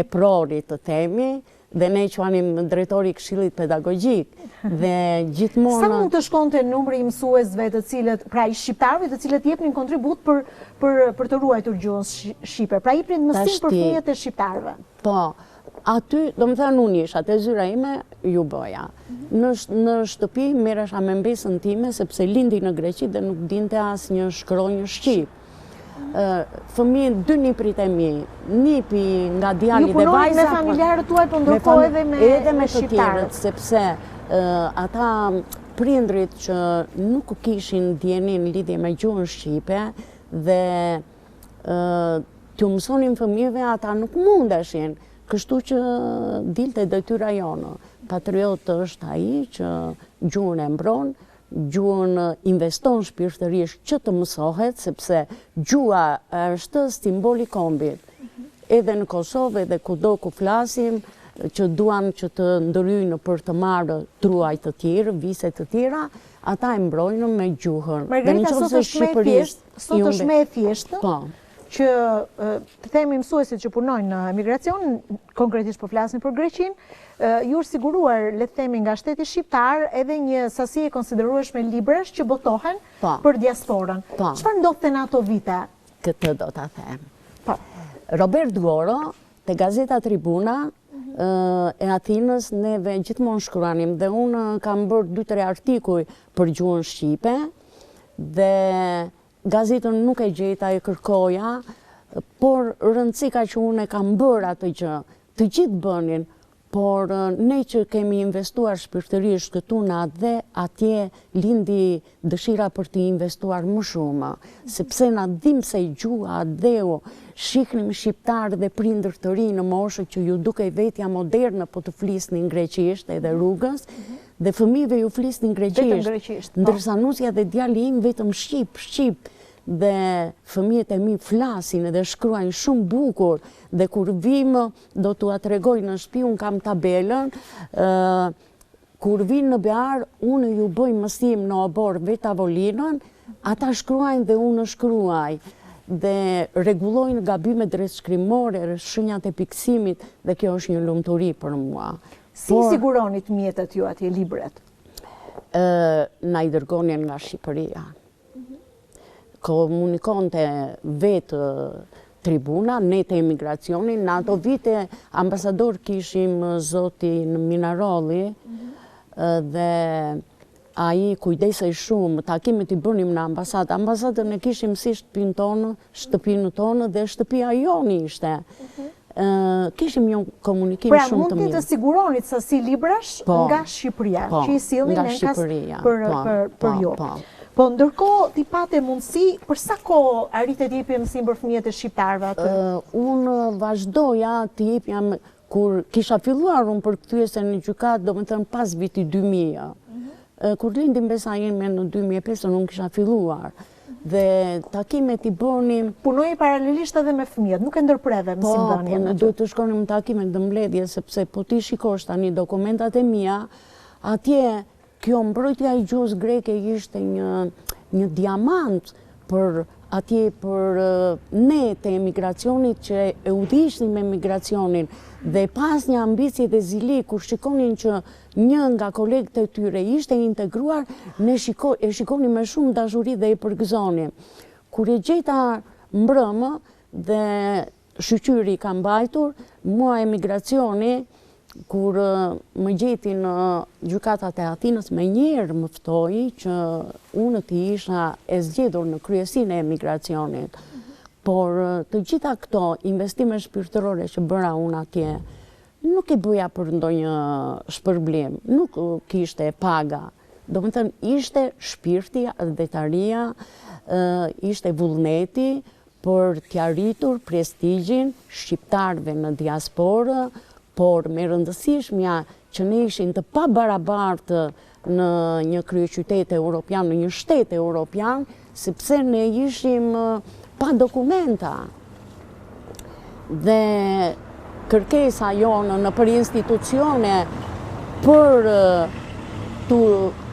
eprorit të themi, Dhe ne e quanim drejtori i Këshillit Pedagogjik dhe gjithmonë Sa mund të shkonte numri i mësuesve të cilët, pra i shqiptarëve të cilët jepnin kontribut për për për të ruajtur gjuhën shqipe, pra jepnin mësim për fëmijët e shqiptarëve? Po, aty, domethënë unë isha te zyra ime, ju bëja. Në në shtëpi merresha me mbesën time sepse lindi në Greqi dhe nuk dinte asnjë shkronjë shqip. Fëmijët, dy nipërit e mi, nipi nga djali dhe vajza. Ju punonit me familjarët tuaj, po ndërkohë edhe me edhe me të tjerët, sepse ata prindrit që nuk kishin dijeni në lidhje me gjuhën shqipe dhe t'ju mësonin fëmijëve ata nuk mundeshin, kështu që dilte detyra jonë. Patriot është ai që gjuhën e mbron, Gjuhën investon shpirtërisht që të mësohet, sepse gjuha është simbol i kombit. Edhe në Kosovë edhe kudo ku flasim, që duan që të ndërhyjnë për të marrë truaj të tjerë, vise të tjera, ata e mbrojnë me gjuhën. Margarita, sot është më e thjeshtë, sot është më e thjeshtë, po. që të themi mësuesit që punojnë në emigracion, konkretisht po flasim për Greqinë, ju është siguruar, le të themi nga shteti shqiptar, edhe një sasi e konsiderueshme librash që botohen po. për diasporën. Po. Çfarë ndodhte në ato vite? Këtë do ta them. Po. Robert Goro, te gazeta Tribuna, mhm. e Athinës, neve gjithmonë shkruanim dhe unë kam bërë 2-3 artikuj për gjuhën shqipe dhe Gazetën nuk e gjeta, e kërkoja, por rëndësi ka që unë e kam bërë atë gjë. Të gjithë bënin, por ne që kemi investuar shpirtërisht këtu në atdhe, atje lindi dëshira për të investuar më shumë, sepse na dhimbsej gjuha, atdheu, shihnim shqiptarë dhe prindër të rinj në moshë që ju dukej vetja modernë po të flisnin greqisht edhe rrugës, Dhe fëmijëve ju flisnin greqisht. Vetëm greqisht, po. Ndërsa nusja dhe djali im vetëm shqip, shqip. Dhe fëmijët e mi flasin edhe shkruajnë shumë bukur. Dhe kur vijmë, do t'ua tregoj në shtëpi, unë kam tabelën, kur vijnë në Bear, unë ju bëj mësim në oborr vetë tavolinën, ata shkruajnë dhe unë shkruaj dhe rregullojnë gabimet drejtshkrimore, shenjat e pikësimit dhe kjo është një lumturi për mua. Si i siguronit mjetet ju atje, libret? Na i dërgonin nga Shqipëria. Komunikonte vetë tribuna, ne te emigracioni, në ato vite ambasador kishim zotin Minarolli dhe ai kujdesej shumë, takimet i bënim në ambasadë. Ambasadën e kishim si shtëpinë tonë, shtëpinë tonë dhe shtëpia jonë ishte. Mhm. Kishim një komunikim pra, shumë të mirë. Pra, mund të siguronit sasi librash po, nga Shqipëria, po, që i sillnin enkas për, po, për, për ju. Po, po ndërkohë ti pate mundësi, për sa kohë arrite të jepje mësim për fëmijët e shqiptarëve aty? Unë vazhdoja të jepja Kur kisha filluar unë përkthyese në gjykatë, domethënë pas vitit 2000, mhm. kur lindi mbesa ime në 2005, unë kisha filluar. Dhe takimet i bënim... Punoje paralelisht edhe me fëmijët, nuk e ndërpreve po, mësimdhënien. Po, ne duhet të shkonim në takime në mbledhje, sepse po t'i shikosh tani dokumentat e mia, atje Kjo mbrojtja e gjuhës greke ishte një një diamant Për atje për ne të emigracionit që e udhëhiqnim emigracionin dhe pas një ambicie dhe zili kur shikonin që një nga kolegët e tyre ishte integruar, ne shiko, e shikonim me shumë dashuri dhe e përgëzonim. Kur e gjeta mbrëmë dhe Shyqyr i kam mbajtur, mua emigracioni, kur më gjeti në gjykatat e Athinës, menjëherë më ftoi që unë të isha e zgjedhur në kryesinë e emigracionit. Por të gjitha këto investime shpirtërore që bëra unë atje, nuk i bëja për ndonjë shpërblim, nuk kishte paga. Domethënë, ishte shpirti, atdhetaria, ishte vullneti, për t'ia rritur prestigjin shqiptarëve në diasporë, por më e rëndësishmja që ne ishim të pabarabartë në një kryeqytet europian, në një shtet europian, sepse ne ishim pa dokumenta. Dhe kërkesa jonë nëpër institucione për t'u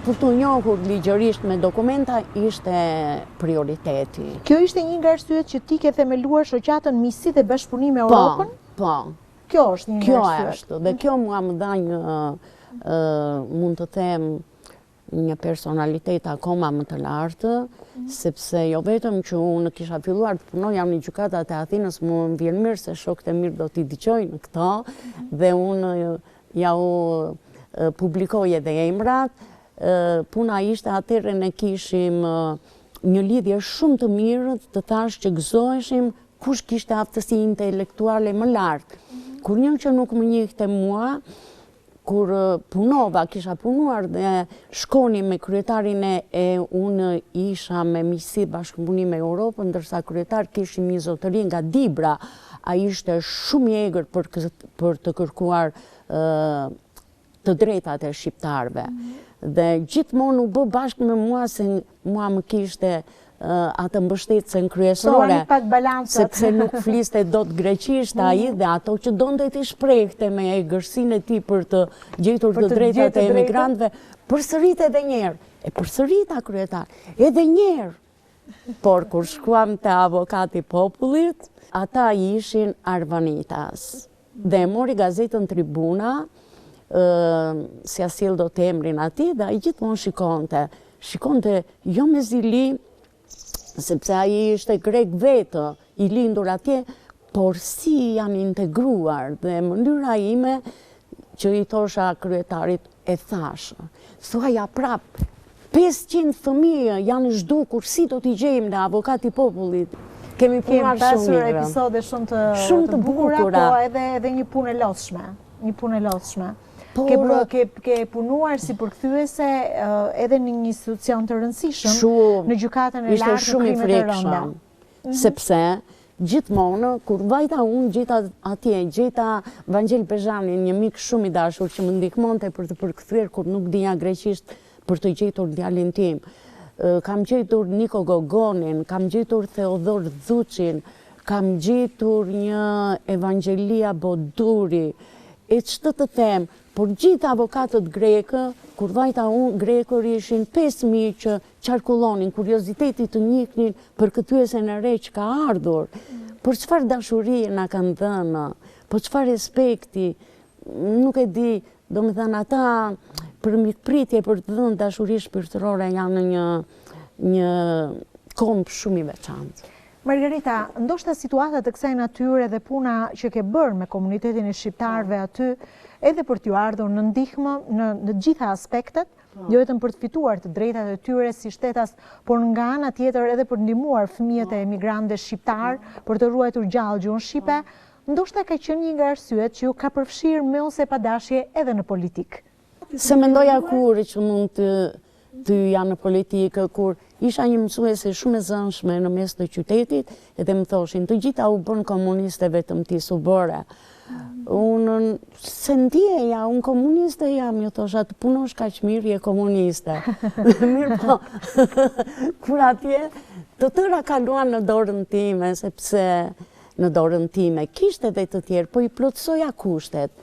për t'u njohur ligjërisht me dokumenta ishte prioriteti. Kjo ishte një nga arsyet që ti ke themeluar shoqatën Miqësi dhe Bashkëpunim me po, Europën? Po, po. Kjo është një nga arsyet. Kjo është, dhe kjo mua më dha një, mund të them, një personalitet akoma më të lartë, mhm. sepse jo vetëm që unë kisha filluar të punoja në gjykatat e Athinës, më vjen mirë se shokët e mirë do t'i dëgjojnë këto, mhm. dhe unë jua publikoj edhe emrat, puna ishte atëherë ne kishim një lidhje shumë të mirë, të thashë që gëzoheshim kush kishte aftësi intelektuale më lart. Mhm. Kur një që nuk më njihte mua, Kur punova, kisha punuar dhe shkonim me kryetarin e, e unë isha me miqësi bashkëpunim me Europën, ndërsa kryetar kishim një zotëri nga Dibra, ai ishte shumë i egër për, për të kërkuar të drejtat e shqiptarëve. Mm -hmm. Dhe gjithmonë u bë bashkë me mua se mua më kishte atë mbështetësen kryesore, sepse nuk fliste dot greqisht ai mm. dhe ato që donte t'i shprehte me egërsinë e tij për të gjetur të drejtat e emigrantëve, përsërite edhe njëherë, e përsërita kryetar, edhe njëherë, por kur shkuam te avokati i popullit, ata ishin arvanitas. Dhe e mori gazetën Tribuna, s'ia sjell dot emrin atij, dhe ai gjithmonë shikonte. Shikonte jo me zili, sepse ai ishte grek vetë, i lindur atje, por si janë integruar dhe mënyra ime që i thosha kryetarit e thashë. Thuaja prapë, 500 fëmijë janë zhdukur, si do t'i gjejmë në avokati i popullit? Kemi punuar shumë mirë. Kemi pasur episode shumë të, shumë të bukura, po edhe edhe një punë e lodhshme, një punë e lodhshme. Por, ke, ke, ke punuar si përkthyese edhe në një institucion të rëndësishëm, shumë, në gjykatën e lartë në krimet e rënda. Mhm. Sepse gjithmonë kur vajta unë gjeta atje, gjeta Vangjel Bezhanin, një mik shumë i dashur që më ndihmonte për të përkthyer kur nuk dija greqisht për të gjetur djalin tim. Kam gjetur Niko Gogonin, kam gjetur Theodhor Dhuçin, kam gjetur një Evangjelia Boduri, e ç'të të them, por gjithë avokatët grekë, kur vajta unë, grekër ishin 5.000 që qarkullonin, kurioziteti të njihnin përkthyesen e re që ka ardhur. Por çfarë dashurie na kanë dhënë, po çfarë respekti, nuk e di, domethënë ata për mikpritje, për të dhënë dashuri shpirtërore janë një, një komb shumë i veçantë. Margarita, ndoshta situata të kësaj natyre dhe puna që ke bërë me komunitetin e shqiptarëve aty, edhe për t'ju ardhur në ndihmë në, në të gjitha aspektet, po. jo vetëm për të fituar të drejtat e tyre si shtetas, por nga ana tjetër edhe për të ndihmuar fëmijët e po. emigrantëve shqiptarë po. për të ruajtur gjallë gjuhën shqipe, ndoshta ka qenë një nga arsyet që ju ka përfshirë me ose pa dashje edhe në politikë. S'e mendoja kurrë që mund të të hyja në politikë, kur isha një mësuese shumë e zëshme në mes të qytetit, edhe më thoshin, të gjitha u bënë komuniste vetëm ti s'u bëre. Unë s'e ndieja, unë komuniste jam, ju thosha, të punosh kaq mirë, je komuniste. Mirëpo, kur atje, të tëra kaluan në dorën time, sepse në dorën time, kishte dhe të tjerë, po i plotësoja kushtet.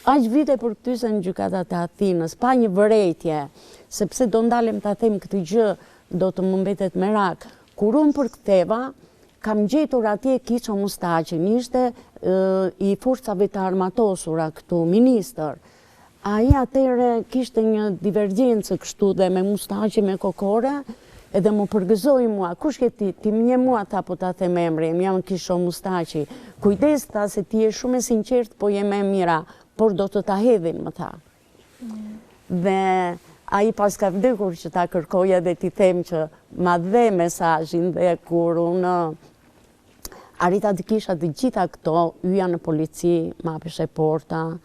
Aq vite përkthyese në gjykatat e Athinës, pa një vërejtje, sepse do ndalem ta them këtë gjë, do të më mbetet merak. Kur unë përktheva, kam gjetur atje Kiço Mustaqin, ishte i forcave të armatosura këtu, ministër. Ai atëherë kishte një divergjencë kështu dhe me mustaqe me kokore, edhe më përgëzoi mua, kush je ti, ti më njeh mua, tha po ta them emrin, jam Kiço Mustaqi. Kujdes, tha, se ti je shumë e sinqertë, po je më e mira, por do të ta hedhin, më tha. Dhe ai paska vdekur që ta kërkoja dhe t'i them që ma dhe mesazhin dhe kur unë arrita të kisha të gjitha këto, hyja në polici, më hapeshe porta,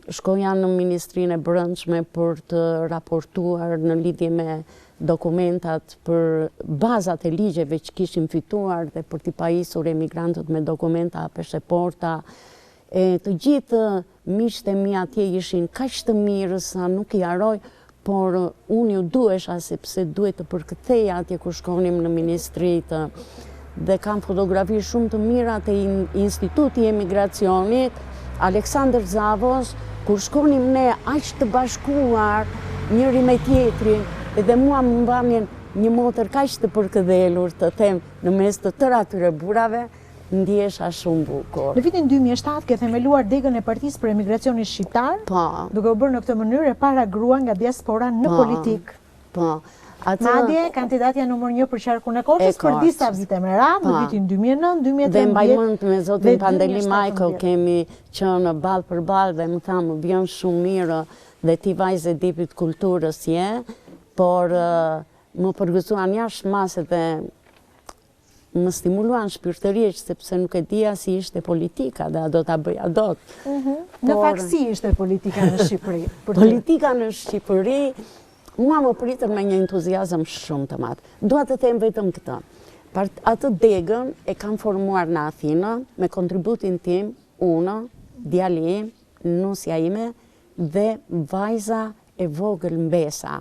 shkoja në Ministrinë e Brendshme për të raportuar në lidhje me dokumentat për bazat e ligjeve që kishim fituar dhe për t'i pajisur emigrantët me dokumenta hapeshe porta, e të gjithë Miqtë e mi atje ishin kaq të mirë sa nuk i harroj, por unë ju duhesha sepse duhet të përktheja atje kur shkonim në ministritë dhe kam fotografi shumë të mira te Instituti i Emigracionit, Aleksandër Zavos, kur shkonim ne aq të bashkuar njëri me tjetrin dhe mua më mbanin një motër kaq të përkëdhelur, të them, në mes të tërë atyre burrave, Ndihesha shumë bukur. Në vitin 2007 ke themeluar degën e Partisë për Emigracionin Shqiptar, po. duke u bërë në këtë mënyrë e para grua nga diaspora në po. politikë. Po. Atë... Madje, kandidatja numër një për qarkun e Korçës për disa vite me radhë, në po. vitin 2009, 2013 Dhe mbaj mend me zotin Pandeli Majko kemi qenë ballë për ballë dhe më tha më vjen shumë mirë dhe ti vajzë e dipit kulturës je, por më përgëzuan jashtë mase dhe Më stimuluan shpirtërisht sepse nuk e dija si ishte politika dhe a do ta bëja dot. Mhm. Në fakt si ishte politika në Shqipëri? Politika në Shqipëri mua më pritën me një entuziazëm shumë të madh. Dua të them vetëm këtë. Atë degën e kam formuar në Athinë me kontributin tim, unë, djali im, nusja ime dhe vajza e vogël mbesa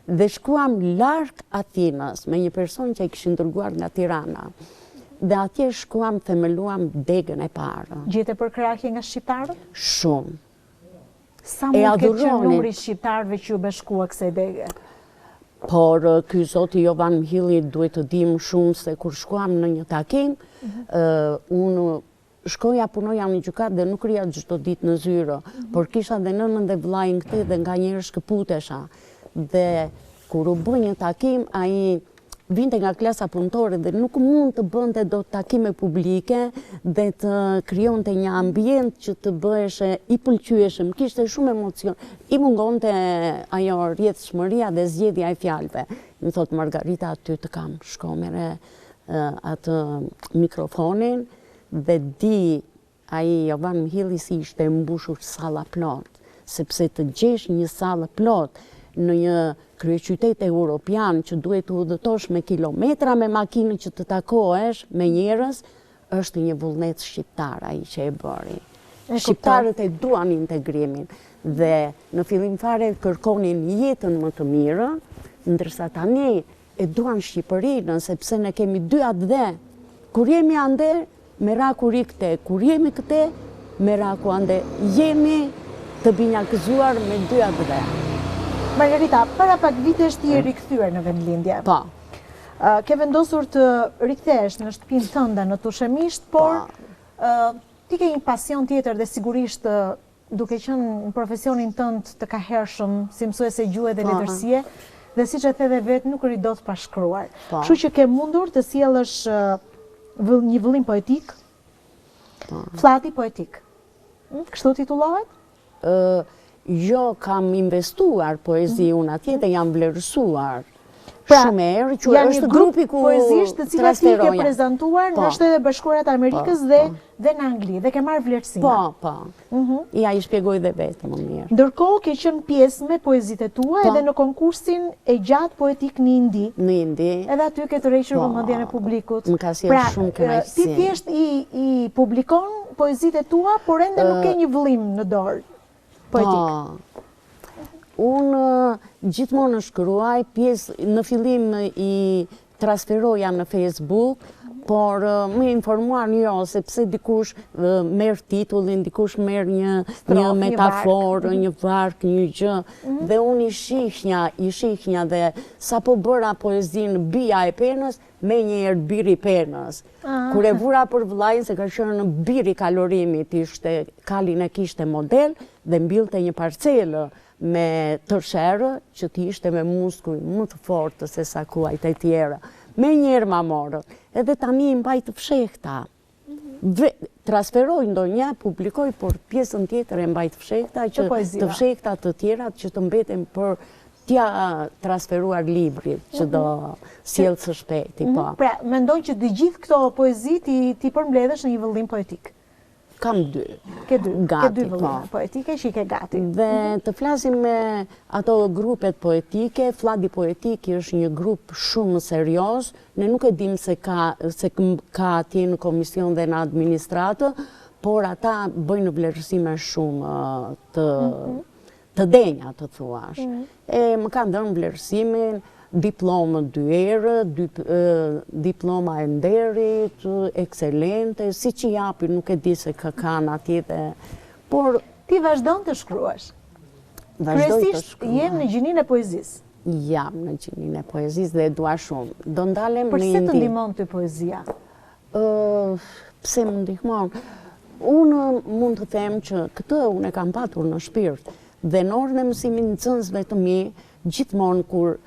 dhe shkuam larg Athinës me një person që e kishin dërguar nga Tirana dhe atje shkuam themeluam degën e parë. Gjete përkrahje nga shqiptarët? Shumë. Sa mund të ketë qenë numri i shqiptarëve që iu bashkua kësaj dege? Por ky zoti Jovan Mhilli duhet të dijë më shumë se kur shkuam në një takim, mhm. unë Shkoja punoja në gjykatë dhe nuk rrija çdo ditë në zyrë, por kisha dhe nënën dhe vëllain këtej dhe nganjëherë shkëputesha. Dhe kur u bë një takim, ai vinte nga klasa punëtore dhe nuk mund të bënte dot takime publike dhe të krijonte një ambient që të bëheshe i pëlqyeshëm, kishte shumë emocion, i mungonte ajo rrjedhshmëria dhe zgjedhja e fjalëve. Më thotë Margarita aty të kam, shko merre atë mikrofonin dhe di ai Jovan Mhilli si ishte e mbushur salla plot, sepse të gjesh një sallë plot në një kryeqytet europian që duhet të udhëtosh me kilometra me makinë që të takohesh me njerëz, është një vullnet shqiptar ai që e bëri. Shqiptarët e duan integrimin dhe në fillim fare kërkonin jetën më të mirë, ndërsa tani E duan Shqipërinë, sepse ne kemi dy atdhe. Kur jemi ande, meraku rri këte, kur jemi këte, meraku ande. Jemi të binjakëzuar me dy atdhe. Margarita, para pak vitesh ti je rikthyer në vendlindje. Po. Ke vendosur të rikthehesh në shtëpinë tënde në Tushemisht, por ti ke një pasion tjetër dhe sigurisht duke qenë në profesionin tënd të kahershëm si mësuese gjuhe dhe letërsie, dhe siç e the dhe vetë nuk rri dot pa shkruar. Po. Kështu që ke mundur të sjellësh një vëllim poetik, po. Flladi poetik. Hm, kështu titullohet? Jo, kam investuar poezi mhm. unë atje dhe jam vlerësuar. Pra, shumë herë që është grupi ku poezish të cilat ti ke prezantuar në po. Shtetet e Bashkuara të Amerikës po, dhe po. dhe në Angli dhe ke marrë vlerësime. Po, po. Mhm. Ja i shpjegoi dhe vetë më mirë. Ndërkohë ke qenë pjesë me poezitë e tua edhe në konkursin e gjatë poetik në Indi. Në Indi. Edhe aty ke tërhequr vëmendjen e publikut. Më ka sjellë pra, shumë kënaqësi. Ti thjesht i i publikon poezitë e tua, por ende nuk ke një vëllim në dorë poetik. Po. Unë gjithmonë shkruaj, pjesë në fillim i transferoja në Facebook, mhm. Por më informuan jo, sepse dikush merr titullin, dikush merr një, një metaforë, një varg, një gjë, mhm. dhe unë i shihnja, i shihnja dhe sapo bëra poezinë Bija e penës, menjëherë biri i penës. Ah. Kur e vura për vëllain, se ka qenë biri i kalorimit, ishte, kalin e kishte model dhe mbillte një parcelë me tërshërë që të ishte me muskuj më të fortë se sa kuajt e tjerë. Menjëherë ma morën. Edhe tani i mbaj të fshehta. Transferoj ndonjë, publikoj, por pjesën tjetër e mbaj të fshehta, që të fshehta të tjerat që të mbeten për t'ia transferuar librit që do mhm. sjell së shpejti. Mhm. Po. Pra, mendon që të gjithë këto poezi t'i përmbledhësh në një vëllim poetik? Kam dy. Ke dy, ke dy vëllime po. poetike që i ke gati. Dhe mhm. të flasim me ato grupet poetike, Flladi Poetik është një grup shumë serioz, ne nuk e dim se ka, se ka atje në komision dhe në administratë, por ata bëjnë vlerësime shumë të, mhm. të denja të thuash. Mhm. E më kanë dhënë vlerësimin, diplomë dy herë, diploma e nderit, ekselente, siç i japin, nuk e di se kë kanë atje dhe, por... Ti vazhdon të shkruash. Vazhdoj të shkruaj. Kryesisht je në gjininë e poezisë. Jam në gjininë e poezisë dhe e dua shumë. Do ndalem në Indi. Përse të ndihmon ty poezia? Pse më ndihmon? Unë mund të them që këtë unë e kam patur në shpirt dhe në orën e mësimit nxënësve të mi, Gjithmonë kur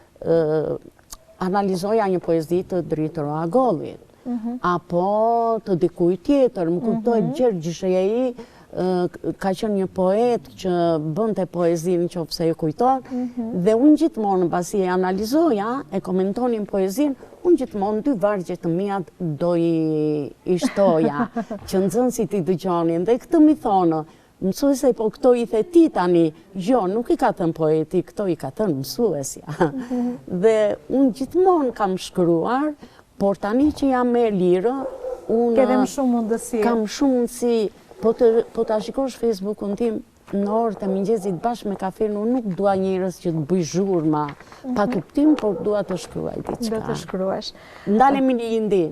analizoja një poezi të Dritëro Agollit, mhm. apo të dikujt tjetër, më kujtohet mhm. Gjergj Zheji, ka qenë një poet që bënte poezi në qoftë se e kujton, mhm. dhe unë gjithmonë, pasi e analizoja, e komentonin poezinë, unë gjithmonë dy vargje të miat do i, i shtoja, që nxënësit i dëgjonin, dhe këtë m'i thonë, Mësuese, po këto i the ti tani, jo, nuk i ka thënë poeti, këto i ka thënë mësuesja. Mhm. Dhe unë gjithmonë kam shkruar, por tani që jam e lirë, unë... Ke dhe më shumë mundësi. Kam shumë mundësi, po, të, po ta shikosh Facebookun tim, në orët e mëngjesit bashkë me kafen, unë nuk dua njerëz që të bëj zhurma, pa mhm. kuptim, por dua të shkruaj diçka. Do të shkruash. Ndalemi në Indi.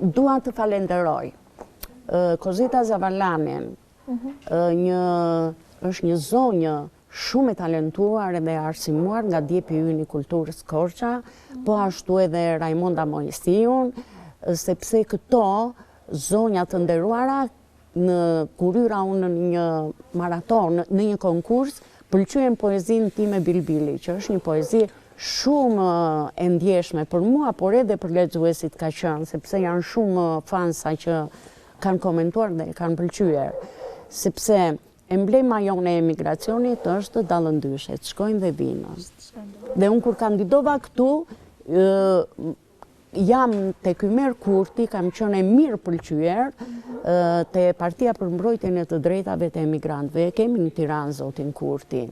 Dua të falenderoj Kozeta Zavalanin, një është një zonjë shumë e talentuar edhe e arsimuar nga djepi ynë i kulturës Korça, po ashtu edhe Rajmonda Moisiun, sepse këto zonja të nderuara Në kur hyra unë në një maratonë, në një konkurs, pëlqyen poezinë time Bilbili, që është një poezi shumë e ndjeshme për mua, por edhe për lexuesit ka qenë, sepse janë shumë fansa që kanë komentuar dhe e kanë pëlqyer. Sepse emblema jonë e emigracionit është dallëndyshet, shkojnë dhe vijnë. Dhe unë kur kandidova këtu, Jam tek Ymer Kurti, kam qenë e mirëpëlqyer te Partia për Mbrojtjen e të Drejtave të Emigrantëve. E kemi në Tiranë zotin Kurti.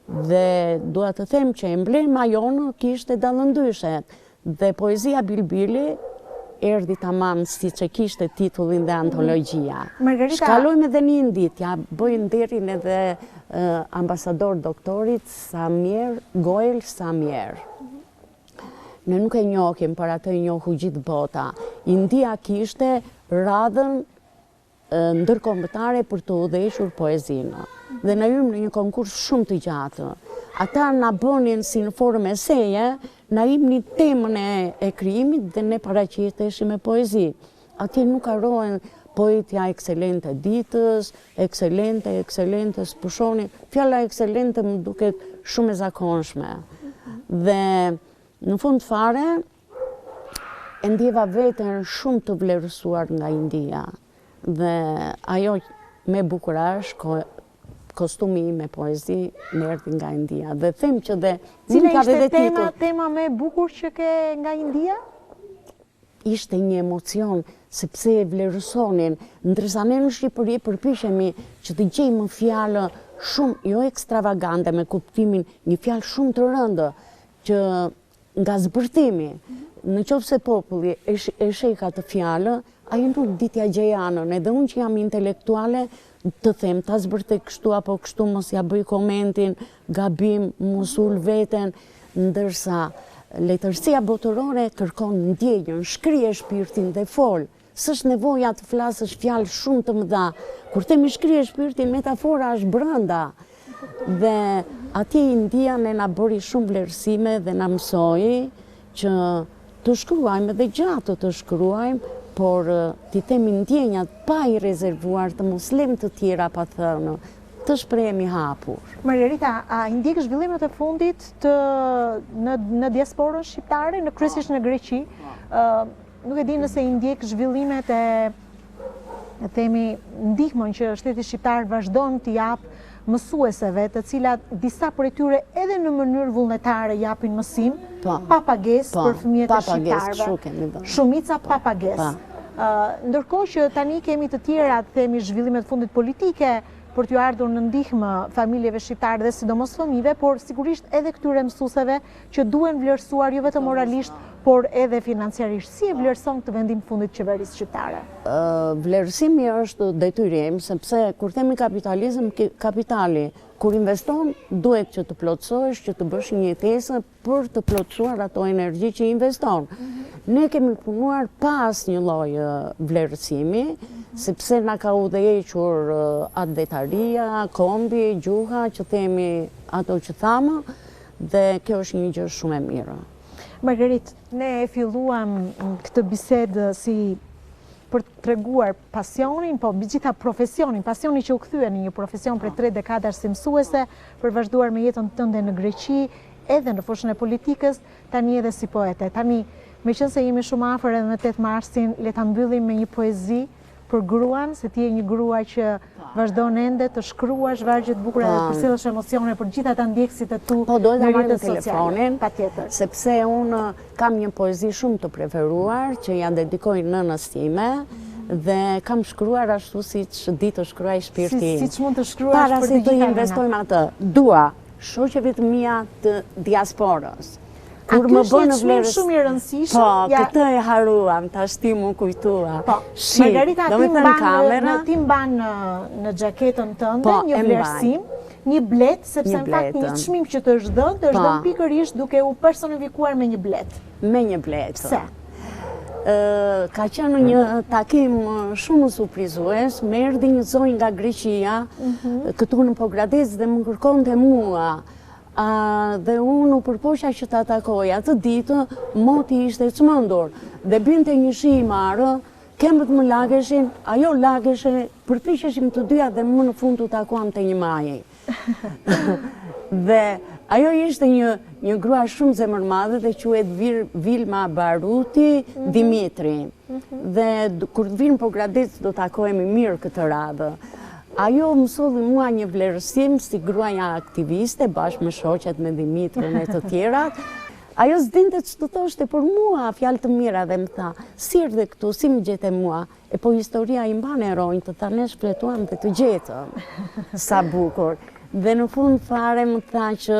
Dhe dua të them që emblema jonë kishte dallëndyshet dhe poezia Bilbili erdhi tamam siç e kishte titullin dhe antologjia. Margarita... Shkalojmë edhe në Indi, t'ia bëj nderin edhe ambasador doktorit Samir, Goel Samir. Ne nuk e njohim, por atë e njohu gjithë bota. India kishte radhën ndërkombëtare për të udhëhequr poezinë. Dhe ne hymë në një konkurs shumë të gjatë. Ata na bënin si në formë eseje, na jepnin temën e, e krijimit dhe ne paraqiteshim me poezi. Atje nuk harrohen poetja ekselente e ditës, ekselente, ekselente, s'pushonin. Fjala ekselente më duket shumë e zakonshme. Dhe në fund fare, e ndjeva veten shumë të vlerësuar nga India. Dhe ajo më e bukura është kostumi im me poezi më erdhi nga India. Dhe them që dhe... Cila ishte tema, tema më e bukur që ke nga India? Ishte një emocion, sepse e vlerësonin, ndërsa ne në Shqipëri përpiqemi që të gjejmë fjalë shumë, jo ekstravagante me kuptimin një fjalë shumë të rëndë, që nga zbërthimi, në qoftë se populli e sheh atë fjalë, ai nuk di t'ia gjejë anën, edhe unë që jam intelektuale, të them ta zbërthej kështu apo kështu, mos ia bëj komentin, gabim, mos ul veten, ndërsa. Letërsia botërore kërkon ndjenjën, shkrije shpirtin dhe fol. S'është nevoja të flasësh fjalë shumë të mëdha. Kur themi shkrije shpirtin, metafora është brenda. Dhe atje India ne na bëri shumë vlerësime dhe na mësoi që të shkruajmë dhe gjatë të shkruajmë, por t'i themi ndjenjat pa i rezervuar, të mos lemë të tjera pa thënë, të shprehemi hapur. Margarita, a i ndjek zhvillimet e fundit të në në diasporën shqiptare, në kryesisht në Greqi? Nuk e di nëse i ndjek zhvillimet e e themi ndihmën që shteti shqiptar vazhdon t'i japë mësueseve, të cilat disa prej tyre edhe në mënyrë vullnetare japin mësim, po. pa pagesë po, për fëmijët e shqiptarëve. Shumica pa po. pagesë. Ndërkohë që tani kemi të tjera, themi zhvillimet e fundit politike për t'ju ardhur në ndihmë familjeve shqiptare dhe sidomos fëmijëve, por sigurisht edhe këtyre mësueseve që duhen vlerësuar jo vetëm moralisht, por edhe financiarisht. Si e vlerëson këtë vendim të fundit të qeverisë shqiptare? Vlerësimi është detyrim, sepse kur themi kapitalizëm, kapitali, kur investon, duhet që të plotësohesh, që të bësh një jetesë për të plotësuar ato energji që investon. Ne kemi punuar pa asnjë lloj vlerësimi, sepse na ka udhëhequr atdhetaria, kombi, gjuha, që themi ato që thamë, dhe kjo është një gjë shumë e mirë. Margarit, ne e filluam këtë bisedë si për të treguar pasionin, po mbi gjitha profesionin, pasioni që u kthye në një profesion prej tre dekadash si mësuese, për vazhduar me jetën tënde në Greqi, edhe në fushën e politikës, tani edhe si poete. Tani, meqenëse jemi shumë afër edhe me 8 marsin, le ta mbyllim me një poezi për gruan, se ti je një grua që vazhdon ende të shkruash vargje të bukura dhe të përcjellësh emocione për gjithë ata ndjekësit e tu po, në rrjetet sociale. Patjetër. Sepse unë kam një poezi shumë të preferuar që ia dedikoj nënës time dhe kam shkruar ashtu siç di të shkruaj shpirti. Siç mund të shkruash për të gjitha. Para se të investojmë atë, dua shoqeve të mia të diasporës. Kur më bënë vlerës... shumë i rëndësishëm. Po, këtë e harruam, tashti m'u kujtua. Po, Margarita, ti mban, ti mban në xhaketën tënde po, një vlerësim, një bletë, sepse në fakt një çmim që të është dhënë, të është po. dhënë pikërisht duke u personifikuar me një bletë. Me një bletë. Pse? Ka qenë një takim shumë surprizues, më erdhi një zonjë nga Greqia, mhm. këtu në Pogradec dhe më kërkonte mua. Dhe unë u përpoqa që ta takoj. Atë ditë, moti ishte çmendur dhe binte një shi i marrë, këmbët më lageshin, ajo lageshe, përpiqeshim të dyja dhe më në fund u takuam te një majë. Dhe ajo ishte një një grua shumë zemërmadhe dhe quhet Vilma Baruti mhm. Dimitri. Mhm. Dhe kur të vij në Pogradec do takohemi mirë këtë radhë. Ajo më solli mua një vlerësim si gruaja aktiviste bashkë me shoqet me Dhimitrën e të tjerat. Ajo s'dinte ç'të thoshte për mua fjalë të mira dhe më tha, si erdhe këtu, si më gjete mua? E po historia i mban heronjtë, tha ne shfletuam dhe të gjetëm. Sa bukur. Dhe në fund fare më tha që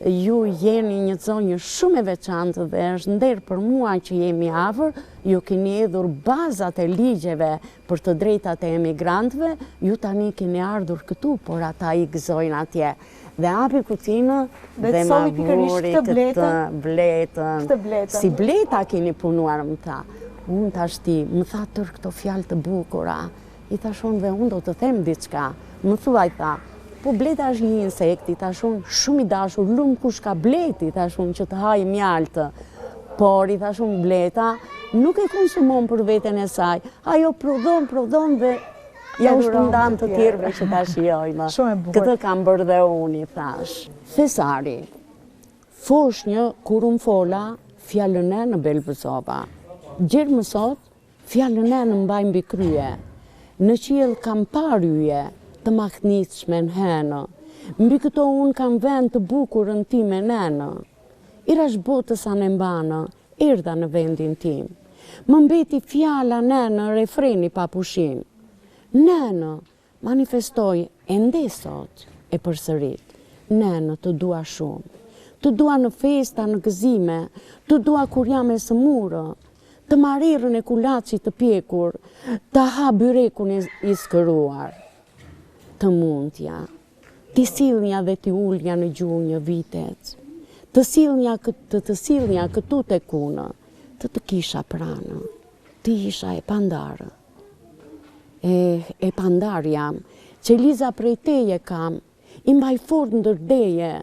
ju jeni një zonjë shumë e veçantë dhe është nder për mua që jemi afër, ju keni hedhur bazat e ligjeve Për të drejtat e emigrantëve, ju tani keni ardhur këtu, por ata i gëzojnë atje. Dhe hapi kutinë dhe ma vuri këtë bletën. Si bleta keni punuar, më tha. Unë tashti, më tha tërë këto fjalë të bukura. I thashë unë dhe unë do të them diçka. Më thuaj, tha, po bleta është një insekt, i thashë unë, shumë i dashur, lum kush ka bletë, i thashë unë, që të hajë mjaltë. Por, i thashë unë, bleta nuk e konsumon për veten e saj. Ajo prodhon, prodhon dhe ua shpërndan të tjerëve që ta shijojmë. Shumë e bukur. Këtë kam bërë dhe unë, i thashë. Thesari, foshnjë, kur unë fola, fjalën nënë belbëzova. Gjer më sot, Fjalën nënë mbaj mbi krye. Në qiell kam parë yje, të mahnitshme në hënë. Mbi këto unë kam vënë të bukurën time nënë. I rashë botës anembanë, erdha në vendin tim. Më mbeti fjala nënë refreni pa pushim. Nënë, Manifestoj ende sot e përsërit, Nënë, të dua shumë. Të dua në festa, në gëzime, të dua kur jam e sëmurë, të marr erën e kulaçit të pjekur, të ha byrekun e iskëruar. Të mundja, t'i sillnja dhe t'i ulnja në gjunjë vitet. Të sillnja të të sillnja këtu tek unë, të të kisha pranë, të isha e pandarë. Eh, e pandarë jam, qeliza prej teje kam, i mbaj fort ndër deje,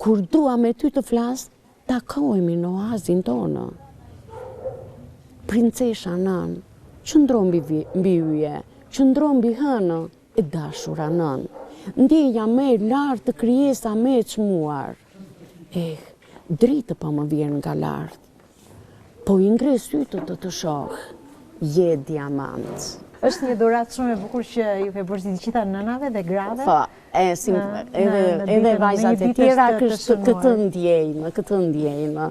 kur dua me ty të flas, takohemi në oazin tonë. Princesha nënë, qëndro mbi, mbi yje, qëndro mbi hënë, E dashura nënë, ndjenja më e lartë krijesa më e çmuar. Eh, dritë po më vjen nga lart. Po i ngre sytë të të shoh. Je diamant. Është një dhuratë shumë e bukur që ju ke bërë të gjitha nënave dhe grave. Po, e si edhe edhe vajzat e tjera kështu këtë ndjejmë, këtë ndjejmë.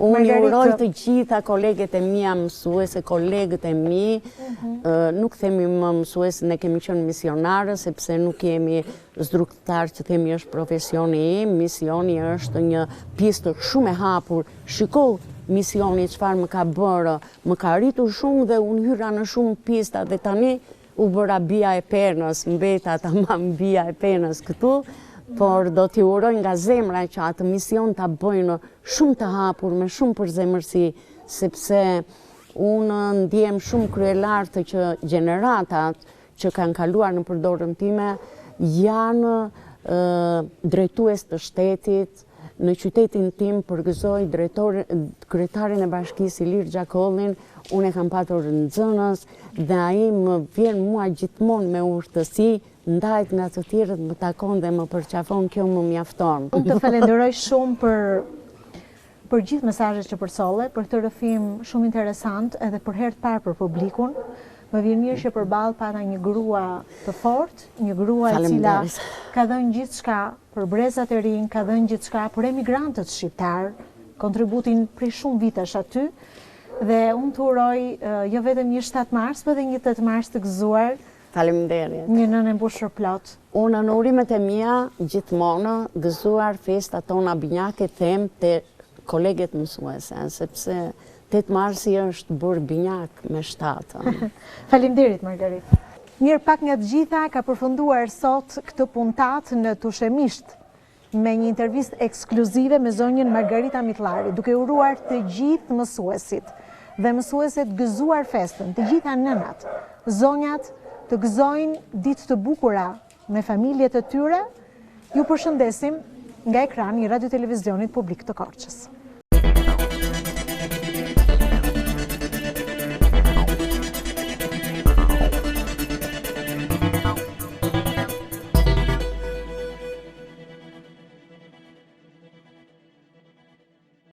Unë i uroj të gjitha koleget e mia mësuese, kolegët e mi, mhm. nuk themi më mësues, ne kemi qenë misionarë, sepse nuk jemi zdrukthtarë që themi është profesioni im, misioni është një pistë shumë e hapur, shiko misioni çfarë më ka bërë, më ka rritur shumë dhe unë hyra në shumë pista dhe tani U bëra bija e penës, mbeta tamam bija e penës këtu, por do t'i uroj nga zemra që atë mision ta bëjnë shumë të hapur, me shumë përzemërsi, sepse unë ndjem shumë kryelartë që gjeneratat që kanë kaluar nëpër dorën time janë drejtues të shtetit, në qytetin tim përgëzoj drejtor, kryetarin e bashkisë Ilir Xhakollin, unë e kam patur nxënës dhe ai më vjen mua gjithmonë me urtësi, ndahet nga të tjerët, më takon dhe më përqafon, kjo më mjafton. Unë të falenderoj shumë për për gjithë mesazhet që përcolle, për këtë rrëfim shumë interesant edhe për herë të parë për publikun. Më vjen mirë që përballë pata një grua të fortë, një grua e cila ka dhënë gjithçka për brezat e rinj, ka dhënë gjithçka për emigrantët shqiptarë, kontributin prej shumë vitesh aty. Dhe unë të uroj jo vetëm një 7 mars, por edhe një 8 mars të gëzuar. Faleminderit. Një nënë e mbushur plot. Unë në urimet e mia gjithmonë gëzuar festat tona binjake them te koleget mësuese, sepse 8 marsi është bërë binjak me shtatën. Faleminderit Margarit. Mirë pak nga të gjitha ka përfunduar sot këtë puntatë në Tushemisht me një intervistë ekskluzive me zonjën Margarita Mitllari, duke uruar të gjithë mësuesit dhe mësueset gëzuar festën, të gjitha nënat, zonjat të gëzojnë ditë të bukura me familjet e tyre, ju përshëndesim nga ekrani i Radio Televizionit Publik të Korçës.